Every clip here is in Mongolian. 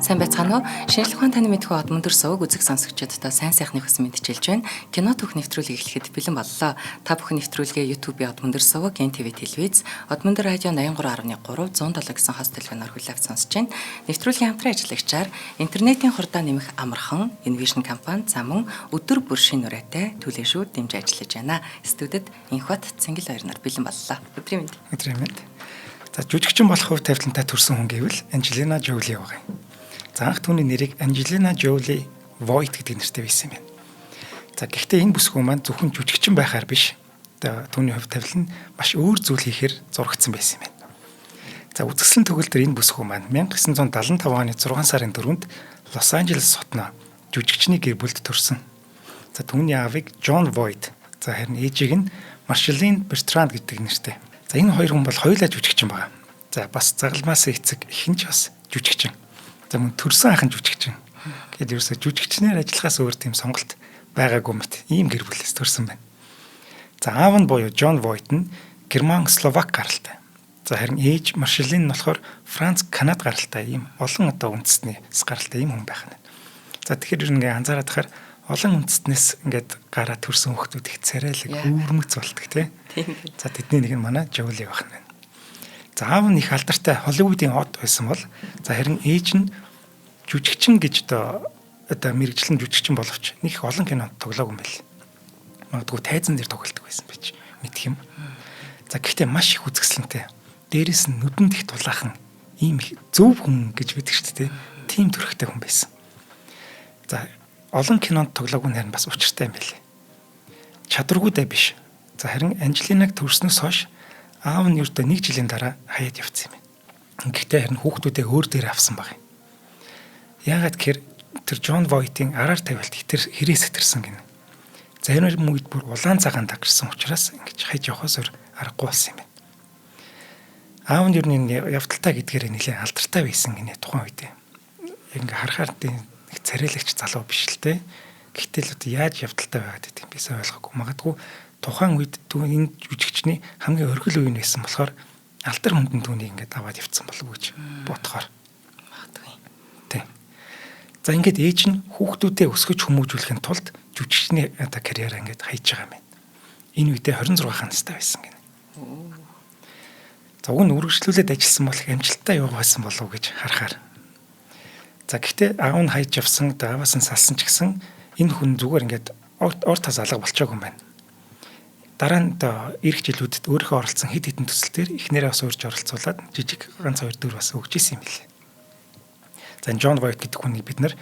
Сайн байцгаана уу? Шинжлэх ухаан таны мэдхүй Одмөндөр суваг үзэг сонсогчдод сайн сайхны хүсэн мэдчилж байна. Кино түүх нэвтрүүлгийг эхлэхэд бэлэн боллоо. Та бүхэн нэвтрүүлгээ YouTube-ийн Одмөндөр суваг, NTV телевиз, Одмөндөр радио 83.3, 107 гэсэн хост телефоноор хүлээвч сонсож байна. Нэвтрүүлгийн хамтран ажиллагчаар интернетийн хурдаа нэмэх амархан Envision компани за мөн өдөр бүр шинэ урайтай түлэн шүү дэмжиж ажиллаж байна. Студид Инхбат Цэнгэл хоёр нар бэлэн боллоо. Өдрийн мэнд. Өдрийн мэнд. За, жүжигчин болох хувь тавилантай төрсэн хүн гэвэл Анжелина Жоли байгаа юм. За, анх түүний нэрийг Анжелина Жоли Войт гэдэг нэртэй байсан юм байна. За, гэхдээ энэ бүсгүй маань зөвхөн жүжигчин байхаар биш. Одоо түүний хувь тавилан нь маш өөр зүйл хийхээр зурагдсан байсан юм байна. За, үзэсгэлэн төгөлдөр энэ бүсгүй маань 1975 оны 6 сарын 4-нд Лос Анжелес хотноо жүжигчний гэр бүлд төрсөн. За, түүний аавыг Джон Войт, за харин ээжийг нь Маршелин Бертранд гэдэг нэртэй. За, энэ хоёр хүн бол хоёулаа жүжигчин байгаа. За, бас загалмаас эцэг эх нь ч бас жүжигчин. За, мөн төрсөн ах нь жүжигчин. Гээд ерөөсөө жүжигчнээр ажиллахаас өөр тийм сонголт байгаагүй мэт ийм гэр бүлээс төрсэн байна. За, аав нь буюу Джон Войт нь Герман Словак гаралтай. За, харин ээж Маршелин нь болохоор Франц Канад гаралтай ийм олон одоо үндэстний гаралтай ийм хүн байх нь. За, тэгэхээр ер нь ингээ анзаараад тахаар олон үндэстнээс ингээд гараа төрсэн хүүхдүүд их царайлаг өвөрмөц болдог, тий. За, тэдний нэг нь манай Жоли байх нь. За, аав нь их алдартай Холливуудын од байсан бол за харин ээж нь жүжигчин гэж одоо мэргэжлэн жүжигчин боловч нэг их олон кинонд тоглоогүй юм байл. Магадгүй тайзан дээр тоглолдог байсан байж мэдэх юм. За, гэхдээ маш их үзэсгэлэнтэй. Дээрээс нь нүдэнд их тулаахан ийм их зөв хүн гэж мэддэг шүү дээ. Тийм төрхтэй хүн байсан. За, олон кинонд тоглоогүй нь харин бас учиртай юм байлээ. Чадваргүйдээ биш. За, харин Анжелинаг төрснөөс хойш аав нь ердөө нэг жилийн дараа хаяад явцсан юм байна. Гэхдээ харин хүүхдүүдээ өөр дээр авсан баг юм. Яагаад гэхээр тэр Джон Войтын араар тавилт хитэр хэрээ сэтэрсэн гинэ. Зарим үед бүр улаан цагаан дагсан учраас ингэж хайж явахаас өөр аргагүй болсон юм байна. Аав нь ер нь явдалтай гэдгээр нэлээд алдартай байсан гинэ тухайн үед. Ингээ харахаар нэг царайлагч залуу биш л те. Гэтэл одоо яаж явдалтай байгаад гэдэг юм би сайн ойлгоогүй. Магадгүй тухайн үед энэ жүжигчний хамгийн оргил үе нь байсан болохоор алтар хүндэн түүнийг ингээд аваад явцсан болов уу гэж бодохоор. Магадгүй. Тий. За, ингээд ээж нь хүүхдүүдээ өсгөж хүмүүжүүлэхийн тулд жүжигчний одоо карьераа ингээд хайж байгаа юм байна. Энэ үедээ 26 настай байсан гинэ. За, уг нь үргэлжлүүлээд ажилласан бол их амжилттай явах байсан болов уу гэж харахаар. За, гэхдээ аав нь хайж явсан, ааваас нь салсан ч гэсэн энэ хүн зүгээр ингээд ор тас алга болчоогүй юм байна. Дараа нь одоо ирэх жилүүдэд өөрийнхөө оролцсон хэд хэдэн төсөл төр эхнэрээ бас урьж оролцуулаад жижиг ганц хоёр дүр бас өгч исэн юм билээ. За, Джон Войт гэдэг хүнийг бид нар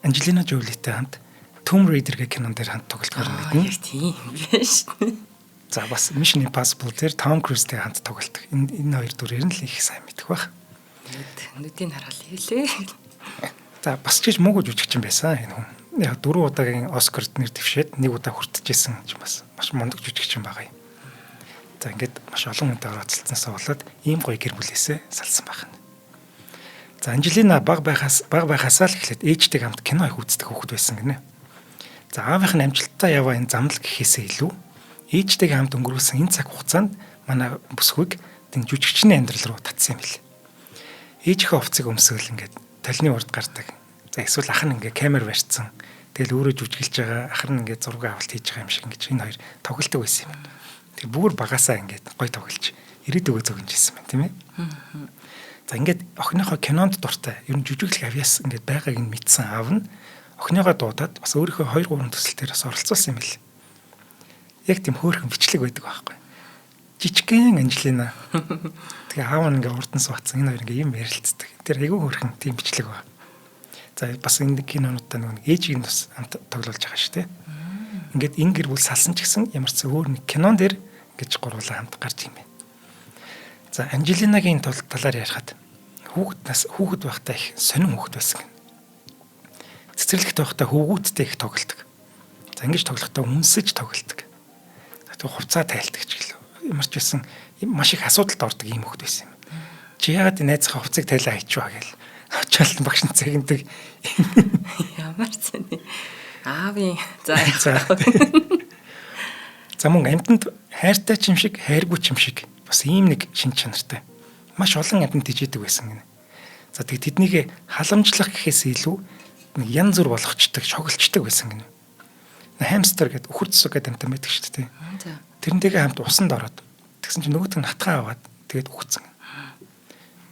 Анжелина Жолитэй хамт Tomb Raider гэх кинон дээр хамт тоглолтоор мэднэ. Яг тийм биш. За, бас Mission Impossible дээр Том Круизтэй хамт тоглолдог. Энэ хоёр дүрээр нь л их сайн мэдэх байх. Нүдийг хараад хэлээ. За, бас ч гэж муугүй жүжигчин байсан энэ хүн. Яг 4 удаагийн Оскарт нэр дэвшээд нэг удаа хүртэжсэн чинь бас маш мундаг жүжигчин байгаа юм. За, ингээд маш олон хүнтэй оролцсоносоо болоод ийм гоё гэр бүлээсээ салсан байх нь. За, Анжелина баг байхасаа л эхлээд ээжтэйг хамт кино их үздэг хүүхэд байсан гинэ. За, аавынх нь амжилттай яваа энэ замнал гэхээсээ илүү ээжтэйг хамт өнгөрүүлсэн энэ цаг хугацаанд манай бүсгүйг тэн жүжигчний амьдрал руу татсан юм бэл. Ээжийнхээ хувцсыг өмсгөл ингээд толны урд гардаг. За, эсвэл ах нь ингээд камер барьцсан. Тэгэл өөрөө жүжиглэж байгаа, ах нь ингээд зураг авалт хийж байгаа юм шиг ингээд энэ хоёр тоглолдог байсан юм. Тэр бүр багасаа ингээд гой тоглож ирээдүгөө зөгнөж ирсэн байна, тийм ээ. За, ингээд охиныхоо кинонд дуртай, ер нь жүжиглэх авьяас ингээд байгааг нь мэдсэн аав нь охиныгоо дуудаад бас өөрийнхөө 2 3 төсөл төр бас оролцуулсан юм бэл. Яг тийм хөөрхөн бичлэг байдаг байхгүй. Жижигхэн Анжелина. Тэгээ аав нь ингээд урд нь сууцсан. Энэ хоёр ингээд юм ярилцдаг. Тэр айгүй хөөрхөн тийм бичлэг байна. За, бас энэ кинонуудаа нөгөө ээжийг нь бас хамт тоглуулж байгаа шүү дээ. Ингээд энэ гэр бүл салсан ч гэсэн ямар ч өөр нэг кинон дээр ингэж гурлаа хамт гарч юм байна. За, Анжелинагийн талаар ярихад хүүхэд байхдаа их сонин хүүхэд байсан гэнэ. Цэцэрлэгт байхдаа хөвгүүдтэй их тоглолдог. За, ингэж тоглохдоо үнсэж тоглолдог. За, тэг хувцаа тайлдаг ч гэлээ. Ямар ч байсан маш их асуудалд ордог ийм хүүхэд байсан юм. Чи яагаад энэ найзынхаа хувцыг тайлаа хийчихваа гэл. Очоод багш нь цагнадаг. Ямар цэний. Аавын за. За, мөн амьтанд хайртай ч юм шиг, хайргүй ч юм шиг бас ийм нэг шин чанартай. Маш олон амьтанд тижээдэг байсан гинэ. За тэгээд тэднийг халамжлах гэхээс илүү нэг янз бүр болгочдөг, шоглчдаг байсан гинэ. Хамстер гэдэг үхэр зүсэг гэдэг амтан байдаг шүү дээ. Тэрнтэйгээ хамт усанд ороод тэгсэн чинь нөгөөт нь хатгаа аваад тэгээд үхсэн.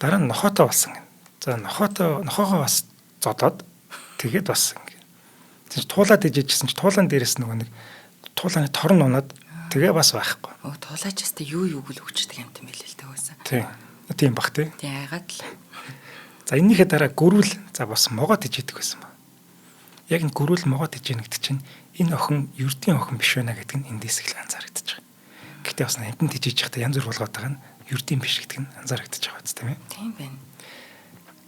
Дараа нь нохоотой болсон гинэ. За нохоогоо бас зодоод тэгээд бас ингэ. Тэгсэн чинь туулаад ижижсэн чинь туулаан дээрээс нөгөө нэг туулааны торн унаад тэгээ бас байхгүй. Өө туулаач өстө юу л өгчдөг юм тийм байл л дээ угаасаа. Тийм. Тийм бах тий. Тийм айгаад л. За энэнийхээ дараа гөрүүл за бас могоод ижидэг байсан ба. Яг энэ гөрүүл могоод ижинэ гэдэг чинь энэ охин ердийн охин биш байна гэдэг нь эндээс их анзаарэгдэж байгаа. Гэхдээ бас амьтанд ижиж байхдаа янз бүр болгоод байгаа нь ердийн биш гэдэг нь анзаарэгдэж байгаа биз тийм ээ. Тийм байна.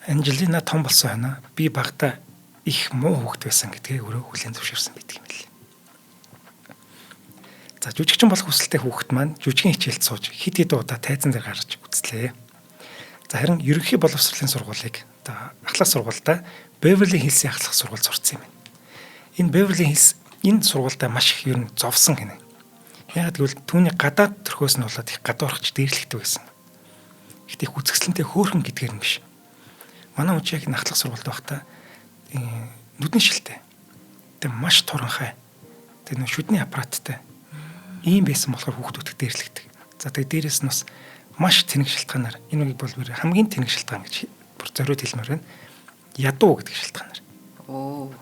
Анжелина том болсон хойно би багада их муу хүүхэд байсан гэдгээ өөрөө хүлээн зөвшөөрсөн байдаг юм лээ. За жүжигчин болох хүсэлтэй хүүхэд маань жүжигийн хичээлд сууж хэд хэдэн удаа тайзан дээр гарч үзлээ. За харин ерөнхий боловсролын сургуулийг одоо ахлах сургуультай Беверли Хиллсийн ахлах сургууль сурцсан юм байна. Энэ Беверли Хиллс энэ сургуультай маш их ер нь зовсон гинэ. Яг гэвэл түүний гадаад төрхөөс нь болоод их гадуурхаж дээрлэхтэй байсан. Гэхдээ их үзэсгэлэнтэй хөөрхөн гэдгээр нь биш. Манай хүн яг энэ ахлах сургуульд байхдаа нүдний шилтэй. Тэг маш туранхай. Тэг нөх шүдний аппараттай. Ийм байсан болохоор хүүхдүүд дээрлэгдэг. За тэг дээрээс нь бас маш тэнэг шалтгаанаар энэ үгийг бол бүр хамгийн тэнэг шалтгаан гэж бүр зориуд хэлмээр байна. Ядуу гэдэг шалтгаанаар. Оо.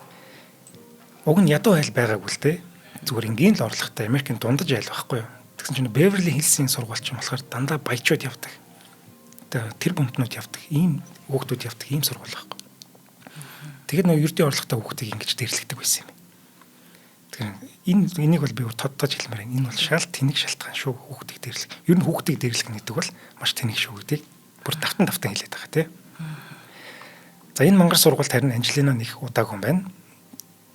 Уг нь ядуу айл байгаагүй л дээ. Зүгээр энгийн л орлоготой Америкийн дундаж айл байхгүй юу. Тэгсэн чинь Беверли Хиллсийн сургууль ч юм болохоор дандаа баячууд явдаг. Тэр бомтнууд явдаг. Ийм хүүхдүүд явдаг ийм сургууль байхгүй. Тэгээд нөө ердийн орлоготой хүүхдийг ингэж дэрлэгдэг байсан юм. Тэгэхээр энийг бол би тодтогч хэлмээр байна. Энэ бол шал тэнэг шалтгаан шүү хүүхдийг дэрлэх. Ер нь хүүхдийг дэрлэх гэдэг бол маш тэнэг шүү гэдгийг бүр давтан давтан хэлээд байгаа тий. За энэ мангар сургуульд харин Анжелина нэг удаагүй юм байна.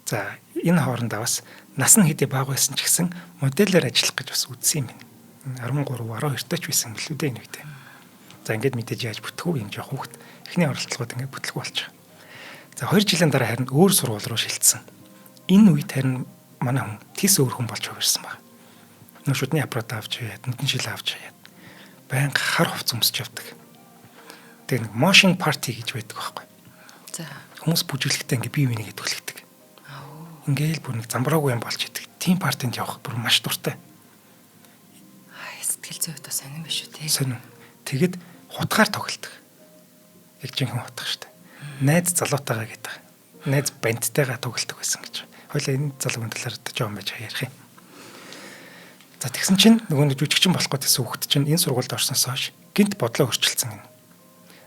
За энэ хоорондоо бас нас нь хэдий бага байсан ч гэсэн моделлээр ажиллах гэж бас үзсэн юм байна. 13 12 тач байсан билүү дээ энэ үедээ. За ингээд мэдээж яаж бүтгүү юм жоох хүүхд эхний оролдлогод ингээд бүтлгүй болчих. За 2 жилийн дараа харин өөр сургууль руу шилжсэн. Энэ үед харин манай хүн тис өөр хүн болж хувирсан баг. Нөө шүдний аппарат авч яад, нүдэн шил авч яад. Байнга хар хувц өмсөж явдаг. Тэгээ нэг motion party гэж байдаг байхгүй. За Хүмүүс бүжиглэхдээ ингээ бие бинийгээ түлхдэг. Ингээл бүр нэг замбраагүй юм болж идэг. Тим партинд явах бүр маш дуртай. Аа сэтгэл зүйн хувьд бас сонирн биш үү те. Сонин. Тэгэд хутгаар тоглолдог. Яг жинхэнэ хутга штэ. Найз залуутайгаа гэдэг. Найз банттайгаа тоглолдог байсан гэж. Хойлоо энэ залуугийн талаар одоо жоон байж ярих юм. За тэгсэн чинь нөгөө нэг жүжигчин болох гэдсэн хүүхэд чинь энэ сургуульд орсноос хойш гинт бодлоо өөрчилсөн гэнэ.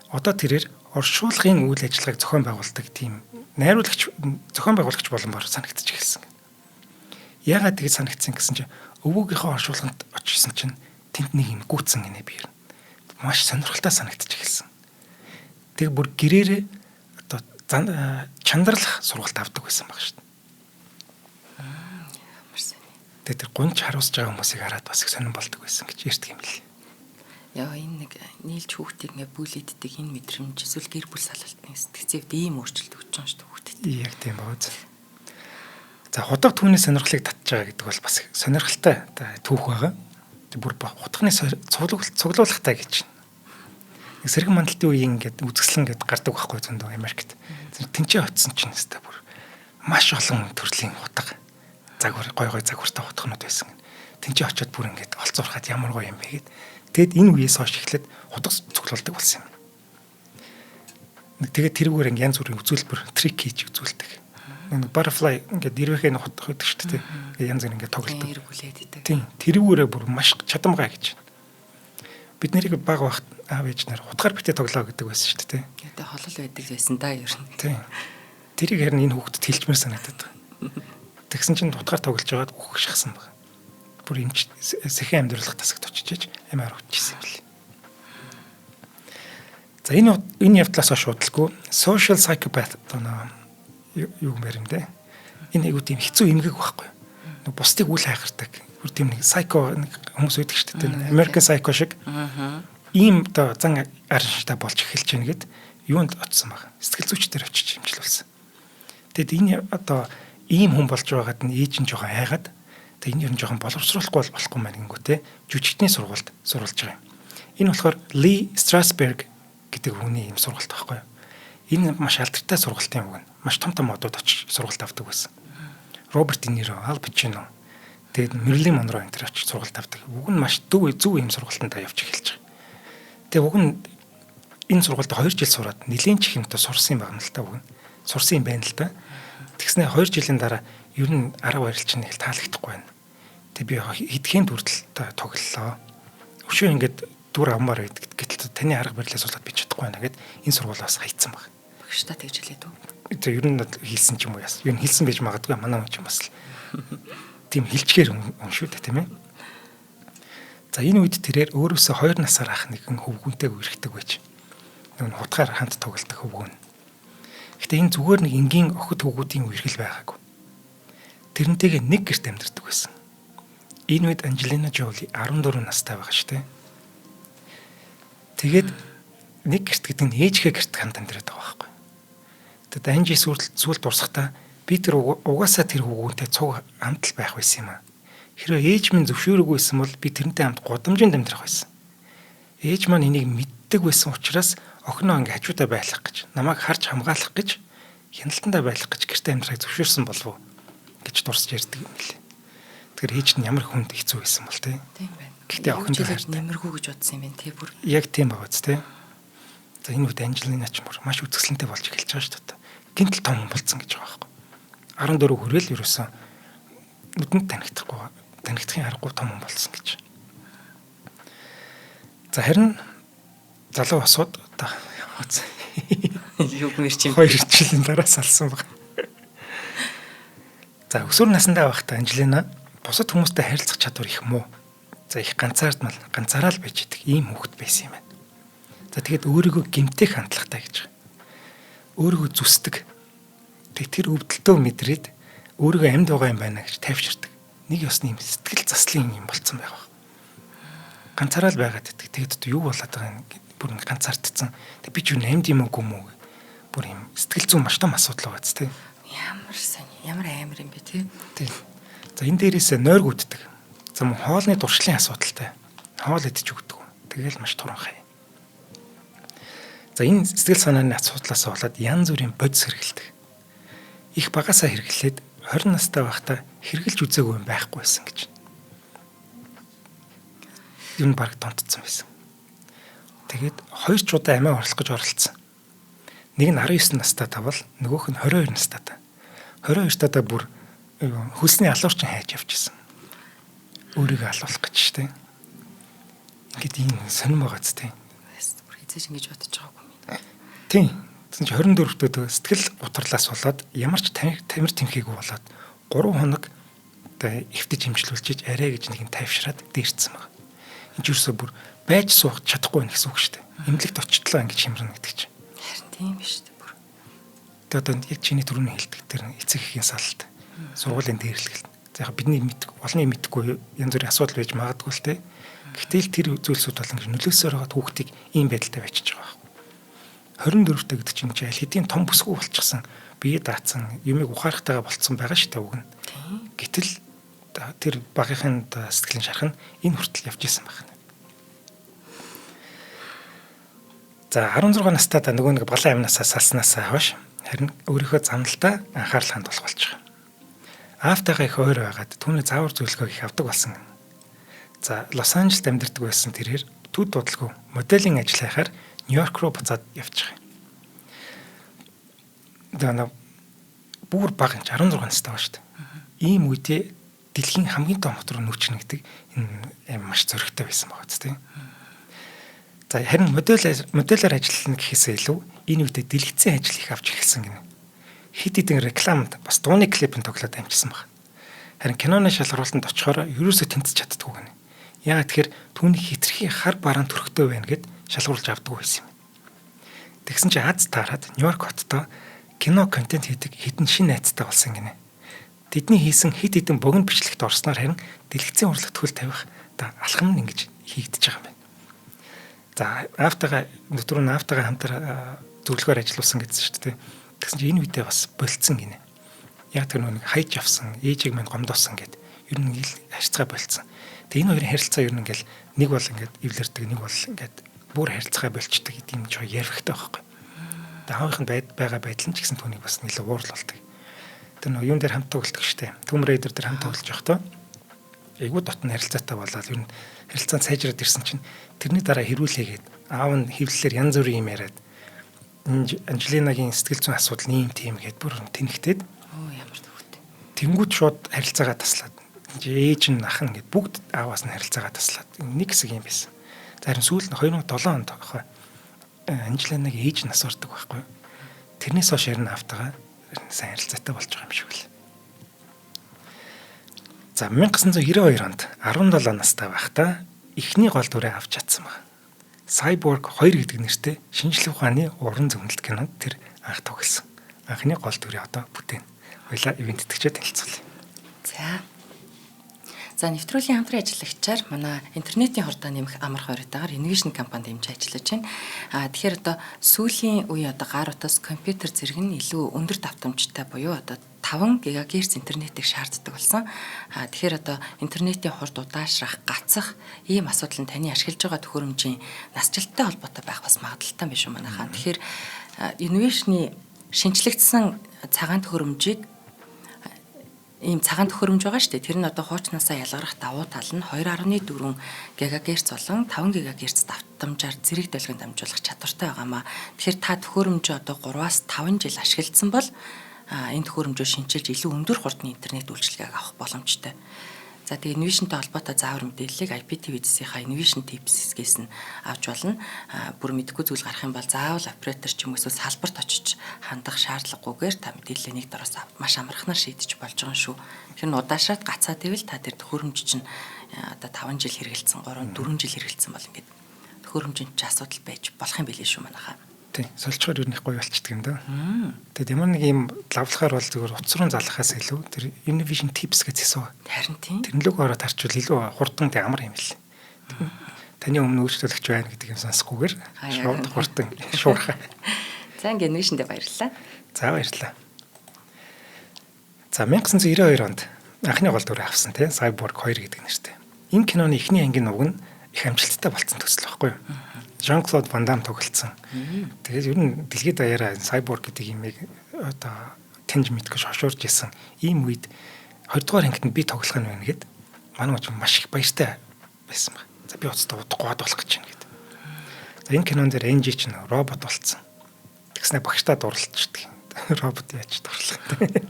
Одоо тэрээр оршуулгын үйл ажиллагааг зохион байгуулдаг тийм найруулагч зохион байгуулагч боломоор санагдчих эхэлсэн. Яагаад тэгж санагдсан гэсэн чинь өвөөгийнхөө оршуулганд очсон чинь тэнд нэг юм гүйтсэн гинэ би. Маш сонирхолтой санагдчих эхэлсэн. Тэг бүр гэрээрээ одоо чандралах сургалт авдаг байсан баг шүү дээ. Ямар сони. Тэгээ тэр гунж харуулж байгаа хүмүүсийг хараад бас их сонирн болдог байсан гэж ярьдаг юм лээ. Яа энэ нэг нийлж хүүхдийг ингээ бүлийддэг энэ мэдрэмж эсвэл гэр бүл салалтны сэтгцэвд ийм өөрчлөлт өгч байгаа шүү дээ хүүхдэд. Яг тийм бооз. За хутга түүний сонирхлыг татж байгаа гэдэг бол бас сонирхолтой түүх байгаа. Тэг бүр хутганы цуглуулгатай гэж. Нэг сэргэн мандалтын үеийн ингээд үзэсгэлэн гээд гардаг байхгүй зөндөө Америкт. Тэнцээ очисон чинь өстой бүр маш олон төрлийн хутга загвар гой гой загвартай хутганууд байсан. Тэнцээ очиод бүр ингээд олцуурхаад ямар гоё юм бэ гэд. Тэгэд энэ үеэс хойш эхлээд хутга цуглуулдаг болсон юм. Нэг тэгээд тэрүүгээр ингээд янз бүрийн үзүүлбэр трик хийж үзүүлдэг. Нэг butterfly ингээд дэрвэхээ хутга байдаг шүү дээ. Ингээд янз бүр ингээд тоглодог. Эргүүлээд идэг. Тийм. Тэрүүгээрээ бүр маш чадамгай гэж. Бид нарыг баг багт аав ээж нар хутгаар битээ тоглоо гэдэг байсан шүү дээ. Гэтэ холол байдаг байсан да ер нь. Тийм. Тэрийг харин энэ хүүхдэд хэлжмээр санагдаад байгаа. Тэгсэн чинь хутгаар тоглож байгаад үхэх шахсан баг. Бүр эмч сэхэн амьдруулах тасагт очиж амиар өвчсөн юм лээ. За энэ явдлаас хойш удалгүй social psychopath одоо юу юм бэ юм те. Энэ айгуу тийм хэцүү эмгэг байхгүй. Нэг бусдыг үл хайхардаг. Бүр тийм нэг psycho нэг хүмүүс байдаг шүү дээ. American Psycho шиг. Ийм одоо зан аранштай болж эхэлж байна гэд юунд очсон баг. Сэтгэл зүйчдэр очиж эмчилүүлсэн. Тэгэд энэ одоо ийм хүн болж байгаад нь ээж нь жоохон айгаад тэг энэ ер нь жоохон боловсруулахгүй бол болохгүй маань гингүү те. Жүжигчдийн сургуульд сурвалж байгаа юм. Энэ болохоор Ли Страсберг гэдэг хүний ийм сургалт байхгүй юу. Энэ маш алдартай сургалтын үг нь. Маш том том одууд очиж сургалт авдаг байсан. Роберт Де Ниро, Ал Пачино, тэгээд Мэрилин Монро энэ төр очиж сургалт авдаг. Уг нь маш зөв юм сургалтандаа явж эхэлж байгаа. Тэгээ уг нь энэ сургуульд 2 жил сураад нэлээд ч их юмтай сурсан юм байна л та уг нь. Сурсан юм байна л да. Тэгснэ 2 жилийн дараа ер нь арга барил чинь их таалагдахгүй байна. Тэг би хэдхэн дүртэл тоглолоо. Өшөө ингээд дүр авмаар байдаг. Гэтэл таны арга барилаас болоод би чадахгүй байна гэд энэ сургуулиас хайцсан баг. Багш та тэгж хэлээд үү? Тэг ер нь хэлсэн ч юм уу яас. Ер нь хэлсэн байж магадгүй манай хүн ч юм бас л. Тийм хилчгээр хүн шүү дээ тийм ээ. За энэ үед тэрээр өөрөөсөө 2 насаар ах нэгэн хөвгүүнтэй үерхдэг байж. Нөгөө хутгаар хамт тоглодог хөвгүүн. Гэтэ энэ зүгээр нэг энгийн охид хөвгүүдийн үерхэл байгаагүй. Тэрнтэйгээ нэг гэрт амьдардаг байсан. Энэ үед Анжелина Жоли 14 настай байгаа шүү дээ. Тэгээд нэг гэрт гэдэг нь ээжийнхээ гэрт хамт амьдраад байгаа байхгүй. Тэгэд Анжи сүүлд дурсахдаа би тэр угаасаа тэр хөвгүүнтэй цуг хамт л байх байсан юм аа. Хэрвээ ээж минь зөвшөөрөөгүй байсан бол би тэрнтэй хамт гудамжинд амьдрах байсан. Ээж маань энийг мэддэг байсан учраас охиноо ингээ хажуудаа байлгах гэж, намайг харж хамгаалах гэж, хяналтандаа байлгах гэж гэртээ амьдрахыг зөвшөөрсөн болов уу гэж дурсаж ярьдаг юм лээ. Тэгэхээр ээж нь ямар хүнд хэцүү байсан бол тий. Тийм байна. Гэхдээ охин дээр нэмэргүй гэж бодсон юм байна тий бүр. Яг тийм байгаа биз тий. За энэ үед Анжелина ч бүр маш үзэсгэлэнтэй болж эхэлж байгаа шүү дээ. Гинтэл том хүн болцсон гэж байгаа байхгүй. 14 хүрээл ерөөсөн нүдэнд танигдахгүй, танигдахын аргагүй том хүн болсон гэж. За харин залуу басууд одоо юу гэмэр чинь 2 жилийн дараа салсан баг. За өсвөр насндаа байхдаа Анжелина бусад хүмүүстэй харилцах чадвар их муу. За их ганцаардмал, ганцаараа л байж идэг ийм хүүхэд байсан юм байна. За тэгээд өөрийгөө гэмтэх хандлагатай гэж байгаа. Өөрийгөө зүсдэг. Тэг тэр өвдөлтөө мэдрээд өөрийгөө амьд байгаа юм байна гэж тайвширдаг. Нэг ёсны юм сэтгэл заслын юм болцсон байх. Ганцаараа л байгаад идэг. Тэгээд одоо юу болоод байгаа юм бүр ингэ ганцаардсан. Тэг би ч юу амьд юм уу гүм үү? Бүр юм сэтгэл зүйн маш том асуудал байгаа ч тий. Ямар сони, ямар амар юм бэ тий. Тий. За энэ дээрээс нойргүйддэг. За мөн хоолны дуршлын асуудалтай. Хоол идэж өгдөг. Тэгэл маш туранхай. За энэ сэтгэл санааны асуудлаас болоод янз бүрийн бодис хэрэгэлдэг. Их багасаа хэрэглээд 20 настай байхдаа хэрэгжилж үзээгүй юм байхгүй байсан гэж. Ер нь баг донтцсон байсан. Тэгээд 2 ч удаа амиа орлох гэж оролцсон. Нэг нь 19 настай тавал, нөгөөх нь 22 настай та. 22 тадаа бүр хөлсний алуурчин хайж явчихсан. Өөрийгөө алуулах гэж штэ. Ингээд ийм сонирн байгаа ч тийм. Бүр хизээж ингэж бодож байгаагүй юм. Тийм. Тэгсэн чинь 24-д сэтгэл гутрлаас болоод ямар ч тамир тэмхээгүй болоод 3 хоног одоо эвтэж хэмжлүүлчихэж арай гэж нэг юм тайвшраад дээрцсэн баг. Энд ч юусоо бүр байж суух чадахгүй байх гэсэн үг шүү дээ. Эмнэлэгт очтлоо ингэж хэмрэнэ гэдэг чинь. Харин тийм биш үү бүр. Тэгээ одоо яг чиний түрүүний хэлдэг тэр эцэг эхийн салалт, сургуулийн дээрлэгэл. За яг бидний мэддэг, олонний мэдхгүй янз бүрийн асуудал байж магадгүй л те. Гэтэл тэр зүйлсүүд бол ингэж нөлөөсөөр байгаа хүүхдийг ийм байдалтай байчиж байгаа байхгүй. 24-т гэдэг чинь аль хэдийн том бүсгүй болчихсон, бие даацсан, юмыг ухаарахтайгаа болцсон байгаа шүү дээ уг нь. Гэтэл тэр багийнхын сэтгэлийн шарх нь энэ хүртэл явж исэн байна. За 16 настай та нөгөө нэг балан амнасаа салснаасаа хойш харин өөрийнхөө замналдаа анхаарал хандуулах болж байгаа. Аавтайгаа их ойр байгаад түүний заавар зөвлөгөөг их авдаг болсон. За Лос Анжелест амьдардаг байсан тэрээр төд дудалгүй моделийн ажил хайхаар Нью-Йорк руу буцаад явчих. Тэгээ нэг бүр бага юм чи 16 настай байгаа шүү дээ. Ийм үедээ дэлхийн хамгийн том хот руу нүүчнэ гэдэг энэ маш зөрөгтэй байсан байгаа ч тийм. За харин моделоор ажиллана гэхээсээ илүү энэ үедээ дэлгэцэн ажил их авч эхэлсэн гинэ. Хэд хэдэн рекламад бас дууны клипэнд тоглоод амжсан баг. Харин киноны шалгаруултанд очихоор ерөөсөө тэнцэж чаддгүй гинэ. Яагаад тэгэхээр түүний хитрхи хар бараан төрхтэй байна гэд шалгаруулж авдаггүй байсан юм. Тэгсэн чинь аз таарад Нью-Йорк хотдоо кино контент хийдэг хэдэн шинэ найзтай болсон гинэ. Тэдний хийсэн хэд хэдэн богино бичлэгт орсноор харин дэлгэцийн урлагт хөл тавих алхам нь ингэж хийгдэж байгаа юм байна. За аавтайгаа нүтрүү нь аавтайгаа хамтар зөвлөгөөр ажиллуулсан гэсэн шүү дээ. Тэгсэн чинь энэ үедээ бас болцсон гинэ. Яг тэр нэг хайж авсан, ээжийг минь гомдоосон гэд ер нь ил харьцаа болцсон. Тэгээ энэ хоёрын харилцаа ер нь ингээл нэг бол ингээд эвлэрдэг, нэг бол ингээд бүр харилцаа болчдөг гэдэг юм жоо ярихтай байхгүй. Аавынх нь байгаа байдал нь ч гэсэн түүнийг бас нэлээд уурлуулдаг. Тэр нөгөө юун дээр хамт тоглолдог штэ. Tomb Raider дээр хамт тоглож явахдаа айгүй дотн харилцаатай болоод ер нь харилцаанд сайжраад ирсэн чинь тэрний дараа хэрүүлээгээд аав нь хэвлэлээр янз бүрийн юм яриад Анжелинагийн сэтгэл зүйн асуудал нь ийм тийм гээд бүр тэнхтээд оо ямар төвхтэй. Тэнгүүд шууд харилцаагаа таслаад ээж нь ах нь гээд бүгд ааваас нь харилцаагаа таслаад нэг хэсэг юм байсан. За харин сүүл нь 2007 онд байхгүй Анжелинагийн ээж нь асуурдаг байхгүй. Тэрнээс хойш харин аавтайгаа сайн харилцаатай болж байгаа юм шиг л. За 1992 онд 17 настай байхдаа эхний гол дүрээ авч чадсан байна. Cyborg 2 гэдэг нэртэй шинжлэх ухааны уран зөгнөлт кинонд тэр анх тоглосон. Анхны гол дүрээ одоо бүтээн. Хоёлаа ивээн тэтгэгчээ танилцуулъя. За. За нэвтрүүлгийн хамтран ажиллагчаар манай интернетийн хурдаа нэмэх амар хориотойгоор Innovation компани дэмжиж ажиллаж байна. Тэгэхээр одоо сүүлийн үе одоо гар утас компьютер зэрэг нь илүү өндөр давтамжтай буюу одоо 5 ГГц интернетийг шаарддаг болсон. Тэгэхээр одоо интернетийн хурд удаашрах, гацах ийм асуудал нь таны ашиглаж байгаа төхөөрөмжийн насжилттай холбоотой байх бас магадлалтай биш үү манайхаа. Тэгэхээр Innovation-ы шинжлэгдсэн цагаан төхөөрөмжийг ийм цагаан төхөөрөмж байгаа шүү дээ. Тэр нь одоо хуучнаасаа ялгарах давуу тал нь 2.4 ГГц болон 5 ГГц давтамжаар зэрэг долгион дамжуулах чадвартай байгаамаа. Тэгэхээр та төхөөрөмжөө одоо 3-аас 5 жил ашигласан бол энэ төхөөрөмжөө шинчилж илүү өндөр хурдны интернет үйлчилгээг авах боломжтой. За тэгээ Innovation-тэй холбоотой заавар мэдээллийг IPTV зэсийнхаа Innovation Tips хэсгээс нь авч болно. Бүр мэдэхгүй зүйл гарах юм бол заавал оператор ч юм уу эсвэл салбарт очиж хандах шаардлагагүйгээр та мэдээллээ нэг дороос маш амархнаар шийдэж болж байгаа юм шүү. Тэр нь удаашраад гацаад ивэл та тэр төхөөрөмж чинь одоо 5 жил хэрэгэлсэн, 3 4 жил хэрэгэлсэн бол ингээд төхөөрөмжийн ч асуудал байж болох юм билээ шүү манайхаа. Тий, солилцохоор ер нь их гоё болчдөг юм да. Тэгээд ямар нэг юм лавлахаар бол зүгээр утас руу залгахаас илүү тэр Innovation Tips гэж хэсэг. Харин тийм. Тэр лүг ороод харчвал илүү хурдан тэг амар юм л. Таны өмнө үйлчлүүлэгч байна гэдэг юм сонсохгүйгээр шууд хурдан шуурхаа. За ингээ Innovation-д баярлалаа. За баярлалаа. За 1992 онд анхны гол дүрээ авсан тий Cyborg 2 гэдэг нэртэй. Энэ киноны эхний ангийн уг нь их амжилттай болцсон төсөл байхгүй юу? Жан-Клод Ван Дам тоглолцсон. Тэгээд ер нь дэлхийд даяараа Cyborg гэдэг имийг одоо таньж мэдгэж хошуурж исэн. Ийм үед 20 дугаар ангид нь би тоглох нь байна гэд манай хүн маш их баяртай байсан баг. За би уцтай удахгүй болох гэж байна гэд. За энэ кинон дээр Энжи чинь робот болцсон. Тэгснэ багштаа дурлалчдаг. Робот яаж дурлах вэ?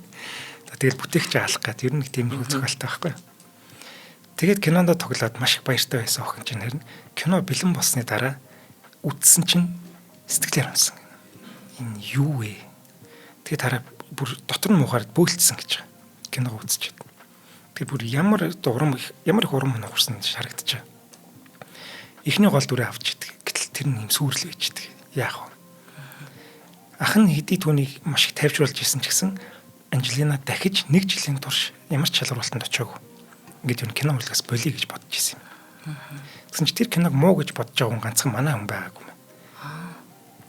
За тэгэл бүтээгч алах гээд ер нь нэг тиймэрхүү зохиолтой байхгүй юу? Тэгээд кинонд тоглоод маш их баяртай байсан охин чинь харин кино бэлэн болсны дараа үтсэн чинь сэтгэлээр унсан. Энэ юу вэ? Тэгээд хараа бүр дотор нь муухаар бөөлцсөн гэж байгаа. Киног үзчихэд. Тэгээд бүр ямар урам ямар их урам нухарсан шарагдчихаа. Эхний гол дүрээ авч идэг. Гэтэл тэр нь юм сүрэл байж идэг. Яах вэ? Ах нь хэдий түүнийг маш их тайвшруулж исэн ч гэсэн Анжелина дахиж нэг жилийн турш ямар ч шалгаруултанд очиагүй. Ингээд юу кино урлагаас болиё гэж бодож исэн юм. Тэгсэн чи тэр киног муу гэж бодож байгаа хүн ганцхан манай хүн байгаагүй юм.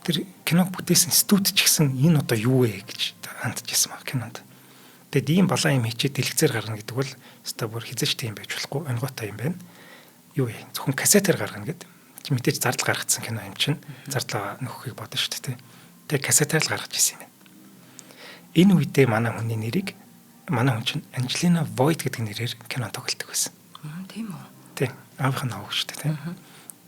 Тэр киног бүтээсэн студ ч гэсэн энэ одоо юу вэ гэж хандж исэн баг кинонд. Тэгэд ийм балаа юм хийчихэд дэлгэцээр гаргана гэдэг бол өстой бүр хизээч тийм байж болохгүй онгоотой юм байна. Юу вэ? Зөвхөн кассетээр гаргана гэд. Чи мэдээж зардал гаргацсан кино юм чинь. Зардлаа нөхөхийг бодно шүү дээ. Тэгээ кассетээр л гаргаж исэн юм байна. Энэ үедээ манай хүний нэрийг манай хүн чинь Анжелина Войт гэдэг нэрээр кино тоглолдог байсан. Тийм үү? Тий. Аавынх нь авах шүү дээ, тийм.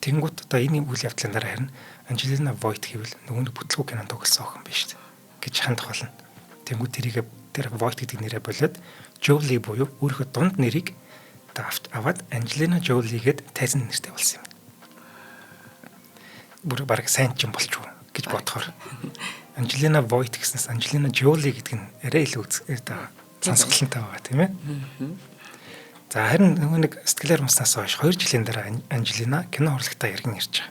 Тэнгүүт одоо энэ үйл явдлын дараа харин Анжелина Войт гэвэл нөгөө нэг бүтлгүү кинонд тоглосон охин биш гэж хандах болно. Тэнгүүт тэрийг тэр Войт гэдэг нэрээ болоод Жоли буюу өөрийнхөө дунд нэрийг одоо аваад Анжелина Жоли гэд тайзан нэртэй болсон юм. Бүр баг сайн ч юм болчихгүй гэж бодохоор Анжелина Войт гэснээс Анжелина Жоли гэдэг нь арай илүү сонсголонтой байгаа тийм ээ. За харин нөгөө нэг сэтгэлээр унснаас хойш 2 жилийн дараа Анжелина кино урлагтаа эргэн ирж байгаа.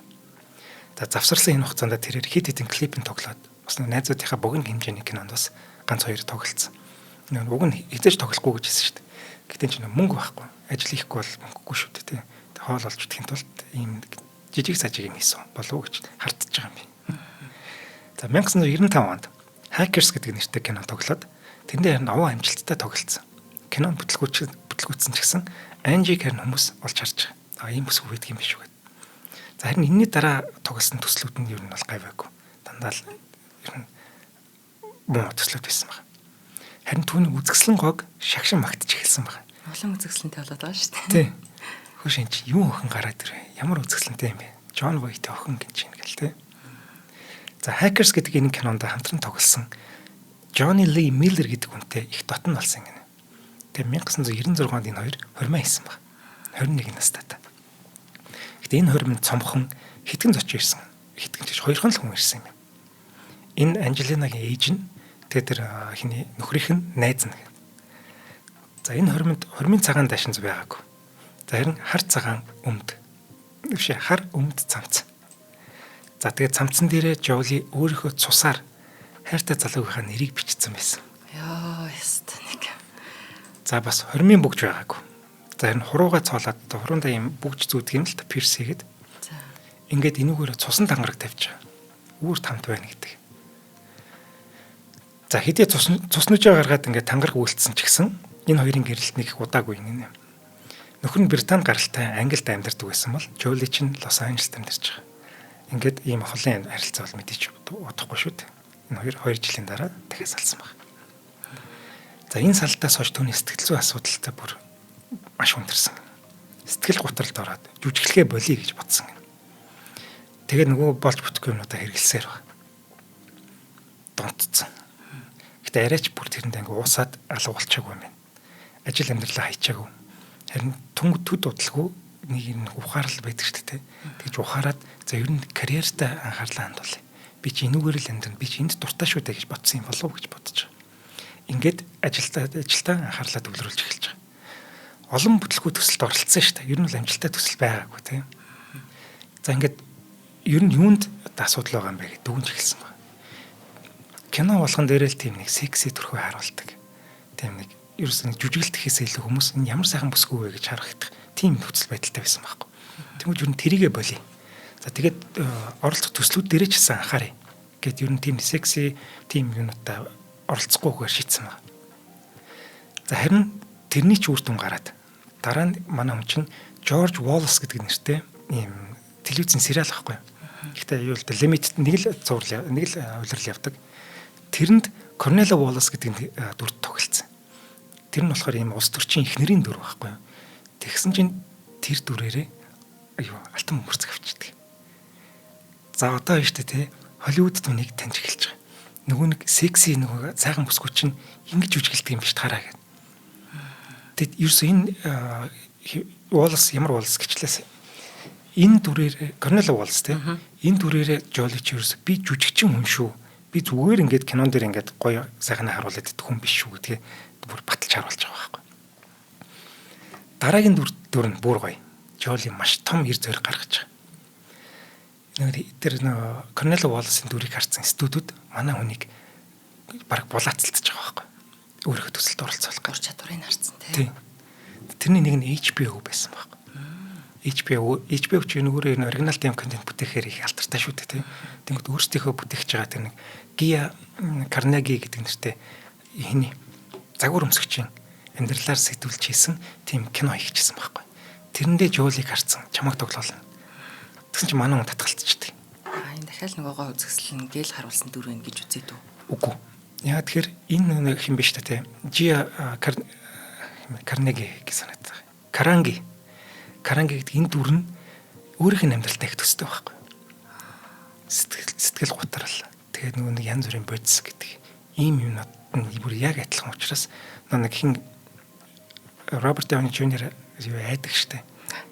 За завсарласан энэ хугацаанд тэрээр хэд хэдэн клипэн тоглоод бас найзуудынхаа богино хэмжээний кинонд бас ганц хоёр тоглолцсон. Нөгөө уг нь хизээж тоглохгүй гэж хэлсэн шүү дээ. Гэтэ чинь мөнгө байхгүй. Ажил хийхгүй бол мөнгөгүй шүү дээ тий. Хоол олж идэхин тулд ийм жижиг сажиг юм хийсэн болов уу гэж хардж байгаа юм би. За 1995 онд Hackers гэдэг нэртэй кино тоглоод тэндээ харин овоо амжилттай тоглолцсон. Кино бүтлгүүцсэн ч гэсэн Анжиг харин хүмүүс олж харж байгаа. А ийм бүсгүй байдаг юм биш үү гэдэг. За харин энэний дараа тоглосон төслүүд нь ер нь бол гайваагүй. Дандаа л Ер нь муу төслүүд байсан байна. Харин түүний үзэсгэлэн гог шагшин магтаж эхэлсэн байна. Улам үзэсгэлэнтэй болоод байгаа шүү дээ. Тий. Хөөш эн чи юу охин гараад ирвэ? Ямар үзэсгэлэнтэй юм бэ? Джон Войт охин гэж юм гэл тэ. За Hackers гэдэг энэ кинонд хамтран тоглосон Johnny Lee Miller гэдэг хүнтэй их дотн болсон гинэ. Тэгээ 1996 онд энэ хоёр хормоо хийсэн баг. 21 настай та. Гэтэ энэ хормонд цомхон хэдхэн зочин ирсэн. Хэдхэн ч хоёрхан л хүн ирсэн юм. Энэ Анжелинагийн ээж нь тэгээ тэр хиний нөхрийнх нь найз нь. За энэ хормонд хормын цагаан дашин зү байгаагүй. За харин хар цагаан өмд. Биш хар өмд цамц. За тэгээ цамцсан дээрээ Жоли өөрийнхөө цусаар хайртай залуугийнхаа нэрийг бичсэн байсан. Йоо, яст нэг. За бас хормын бүгж байгаагүй. За харин хуруугаа цоолоод одоо хурундаа юм бүгж зүүдэг юм л та пирс хийгээд. За. Ингээд энүүгээр цусан тангараг тавьж байгаа. Үүр тамт байна гэдэг. За хэдий цуснужаа гаргаад ингээд тангараг үйлдсэн ч гэсэн энэ хоёрын гэрэлт нэг удаагүй гинэ. Нөхөр нь Британд гаралтай Англид амьдардаг байсан бол Жоли чинь Лос Анжелест амьдарч байгаа. Ингээд ийм холын харилцаа бол мэдээж удахгүй шүү дээ. Энэ хоёр 2 жилийн дараа дахиад салсан байна. За энэ салтаас хойш түүний сэтгэл зүйн асуудалтай бүр маш хүндэрсэн. Сэтгэл готролд ороод жүжиглэхээ болиё гэж бодсон юм. Тэгээд нөгөө болж бүтэхгүй юмнуудаа хэрэглэсээр байна. Донтцсон. Гэтэ арайч бүр тэрэнд анги уусаад алга болчихоогүй юм байна. Ажил амьдралаа хайчаагүй. Харин түнг төд удалгүй нэг юм ухаарл байдаг шүү дээ. Тэгж ухаарад за ер нь карьертаа анхаарлаа хандуулъя. Би чи энүүгээр л амьдрна. Би чи энд дуртай шүү дээ гэж бодсон юм болов уу гэж бодож байгаа. Ингээд ажилдаа анхаарлаа төвлөрүүлж эхэлж байгаа. Олон бүтлгүй төсөлд оролцсон шүү дээ. Ер нь л амжилттай төсөл байгаагүй тийм. За ингээд ер нь юунд асуудал байгаа юм бэ гэж дүгнж эхэлсэн байна. Кино болгон дээрээ л тийм нэг секси төрхөө харуулдаг. Тийм нэг ерөөс нэг жүжиглэхээс илүү хүмүүс энэ ямар сайхан бүсгүй вэ гэж харагдах тийм нөхцөл байдалтай байсан байхгүй. Тэнгүүд ер нь тэрийгэ болиё. За тэгээд оролцох төслүүд дээрээ ч гэсэн анхаарай. Гэт ер нь тийм секси тийм юунуудаа оролцохгүйгээр шийдсэн байна. За харин тэрний ч үр дүн гараад дараа нь манай хүн чинь Жорж Уоллес гэдэг нэртэй ийм телевизийн сериал байхгүй. Гэхдээ юу л да лимит нэг л зурлал нэг л улирал явдаг. Тэрэнд Корнело Уоллес гэдэг дүрд тоглолцсон. Тэр нь болохоор ийм улс төрчийн эхнэрийн дүр байхгүй. Тэгсэн чинь тэр дүрээрээ аюу алтан бөмбөрцөг авчихдээ. За одоо биш үү те Холливуд түүнийг таньж эхэлж байгаа. Нөгөө нэг секси нөгөө сайхан бүсгүй чинь ингэж жүжиглэдэг юм биш тараа гэдэг. Тэгэд ерөөсөө энэ Уоллес ямар Уоллес гэчлээс энэ дүрээр Корнело Уоллес те энэ дүрээрээ Жоли чи ерөөсөө би жүжигчин хүн шүү. Би зүгээр ингээд кинон дээр ингээд гоё сайхнаа харуулад идэх хүн биш шүү гэдгээ бүр баталж харуулж байгаа байхгүй. Дараагийн дүр нь бүр гоё. Жоли маш том эр зориг гаргаж байгаа. Тэр нөгөө Корнело Уоллесийн дүрийг харсан студиуд манай хүнийг баг булаацалтж байгаа байхгүй. Өөрийнхөө төсөлд оролцоолох гур чадварыг харсан тий. Тэрний нэг нь HBO байсан байхгүй. HBO ч нөгөөрөө энэ оригинал тийм контент бүтээхээр их алдартай шүү дээ тий. Тэнгүүд өөрсдийнхөө бүтээгч байгаа тэр нэг Гиа Карнеги гэдэг нэртэй хиний загвар өмсөгчийн амьдралаар сэтгүүлж хийсэн тийм кино хийчихсэн байхгүй. Тэрэндээ Жолиг харсан чамайг тоглоолно. Тэгсэн чинь манай хүн татгалцчихдаг. Аа энэ дахиад нөгөө гоо үзэсгэлэн гээл харуулсан дүр байна гэж үзээд үү? Үгүй. Яа тэгэхээр энэ нэг хин биш та тий. Жиа Карнеги гэж санагддаг. Каранги. Каранги гэдэг энэ дүр нь өөрийнх нь амьдралтай их төстэй байхгүй. Сэтгэл готрал. Тэгээд нөгөө нэг янз бүрийн бодис гэдэг ийм юмнууд нь бүр яг адилхан учраас нэг хин Роберт Дауни Жуниор юу айдаг штэ.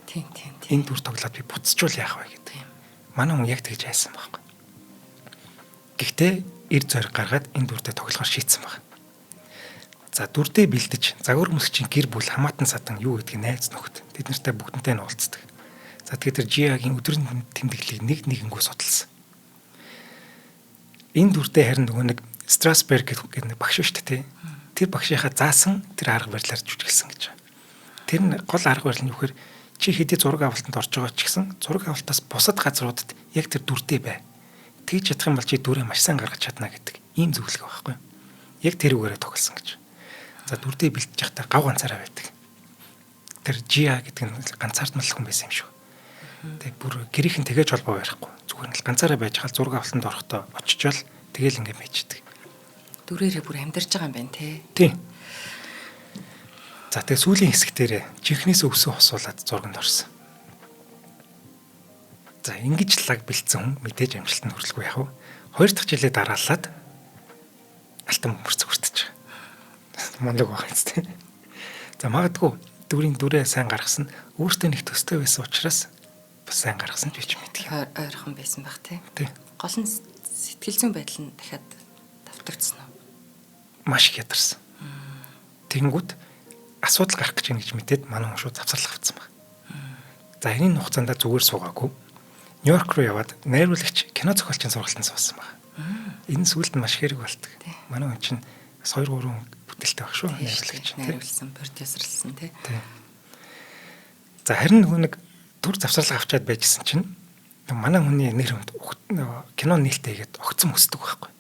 Тийм тийм тийм. Энэ дүр тоглоод би буцчул яах вэ гэдэг. Манай хүн яг тэгж айсан байхгүй. Гэхдээ эр зориг гаргаад энэ дүртэй тоглохоор шийдсэн баг. За дүрдээ бэлдэж загвар өмсөгчийн гэр бүл хамаатан садан юу гэдгийг найз нөхөд тэд нартай бүгдэнтэй нь уулздаг. За тэгээд тэр Жиагийн өдрийн тэмдэглэлийг нэг нэгэнгүү судалсан. Энэ дүрдээ харин нөгөө нэг Страсберг гэдэг нэг багш шүү дээ тий. Тэр багшийнхаа заасан тэр арга барилаар жүжиглсэн гэж байна. Тэр нь гол арга барил нь юу гэхээр чи хэдий зураг авалтанд орж байгаа ч гэсэн зураг авалтаас бусад газруудад яг тэр дүрдээ бай. Тэгж чадах юм бол чи дүрээ маш сайн гаргаж чадна гэдэг ийм зөвлөгөө байхгүй. Яг тэр үгээрээ тоглосон гэж. За дүрдээ бэлтэж байхдаа гав ганцаараа байдаг. Тэр Жиа гэдэг нь ганцаардмал хүн байсан юм шиг. Тэг бүр гэрийнхэн тэгэж холбоо барихгүй. Зүгээр нь л ганцаараа байж хал зураг авалтанд орохдоо очичоол Тэгэл ингэ байждаг. Дүрээрээ бүр амьдарч байгаа юм байна те. Тийм. За тэгээ сүүлийн хэсэг дээр жинхнээс өвсөн хосуулаад зурганд орсон. За ингэж лаг бэлдсэн хүн мэдээж амжилтанд хүрлгүй яах вэ? Хоёр дахь жилээ дараалаад алтан бөмбөрцөг хүртэж байгаа. Мундаг байгаа юм тийм. За магадгүй дүрийн дүрээ сайн гаргасан, өөртөө нэг төстэй байсан учраас бас сайн гаргасан ч гэж мэддэг. Ойрхон байсан байх тий. Тий. Гол нь сэтгэл зүйн байдал нь дахиад давтагдсан уу? Маш их ядарсан. Тэнгүүд асуудал гарах гэж байна гэж мэдээд манай хүн шууд завсарлах авцсан баг. За энэ хугацаанд зүгээр суугаагүй. Нью-Йорк руу яваад найруулагч, кино зохиолчийн сургалтанд суусан баг. Энэ сүүлд нь маш хэрэг болдог. Манай хүн чинь бас 2 3 бүтээлтэй баг шүү. Найруулагч, найруулсан, продюсерлсан тий. За харин нөгөө нэг түр завсарлага авчаад байжсэн чинь манай хүний нэр хүнд кино нээлттэй хийгээд огцом өсдөг байхгүй.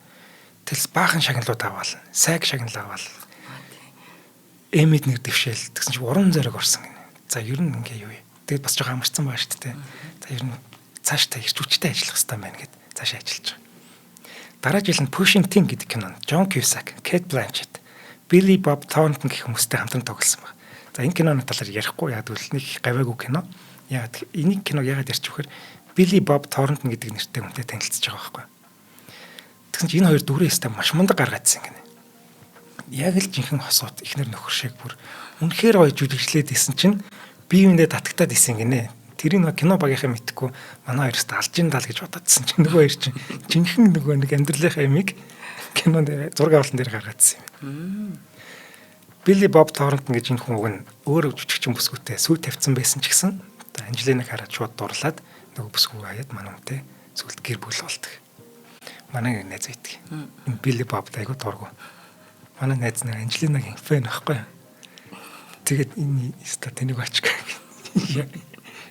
Тэгэл баахан шагналууд аваал, сайг шагнал аваал. Эмид нэг дэвшээл тэгсэн чинь урам зориг орсон гинэ. За ер нь ингээ юу юм. Тэгэд бас жоохон амарцсан байгаа шүү дээ. За ер нь цааш та ирч хүчтэй ажиллах хэрэгтэй байна гэд цаашаа ажиллаж байгаа. Дараа жил нь Pushing Tin гэдэг кинонд John Cusack, Cate Blanchett, Billy Bob Thornton гэх хүмүүстэй хамтран тоглосон баг. За энэ киноны талаар ярихгүй, яг гэвэл нэг гаваагүй кино. Яг энийг киног яагаад ярьчих вэхээр Billy Bob Thornton гэдэг нэртэй хүнтэй танилцж байгаа байхгүй. Тэгсэн чинь энэ хоёр дүрээ өстэй маш мундаг гаргаадсан гинэ. Яг л жинхэнэ хосууд эхнэр нөхөр шиг бүр үнэхээр гоё жүжиглээд исэн чинь бие биендээ татагтаад исэн гинэ. Тэрийг нөгөө кино багийнхаа мэдхгүй манай хоёроос алжин дал гэж бодоодсэн чинь нөгөө хоёр чинь жинхэнэ нөгөө нэг амьдралынхаа ямиг кинон дээр зураг авалтан дээр гаргаадсан юм. Билли Боб Торнтон гэж энэ хүн уг нь өөр жүжигчин бүсгүйтэй сүй тавьсан байсан ч гэсэн Анжелинаг хараад шууд дурлаад нөгөө бүсгүйг хаяад манай хүнтэй сүлд гэр бүл болдог. Манай найз байдаг. Энэ Билли Боб айгу дургу. Манай найз нэг Анжелинагийн фэн байхгүй юу? Тэгээд энэ ста тэнийг очих.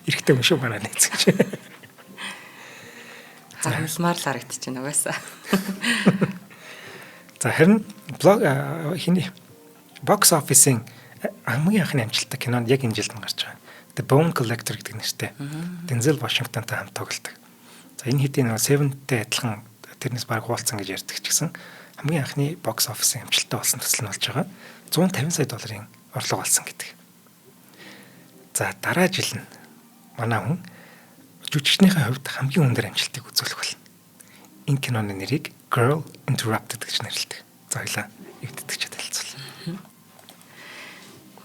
Эрэгтэй хүн шүү манай найз гэж. Загналмаар л харагдчихэв угаасаа. За харин блог хиний box office-ийн хамгийн анхны амжилттай кинонд яг энэ жилд гарч байгаа. The Bone Collector гэдэг нэртэй. Дензел Вашингтонтой хамт тоглодог. За энэ хэдийн нэг Seven-тэй адилхан тэрнээс баг хуваалцсан гэж ярьдаг ч гэсэн хамгийн анхны box office-ийн амжилттай болсон төсөл нь болж байгаа. 150 сая долларын орлого олсон гэдэг. За дараа жил нь манай хүн жүжигчнийхээ хувьд хамгийн өндөр амжилтыг үзүүлэх болно. Энэ киноны нэрийг Girl Interrupted гэж нэрлэдэг. За баялаа. Эвддэг танилцуулна.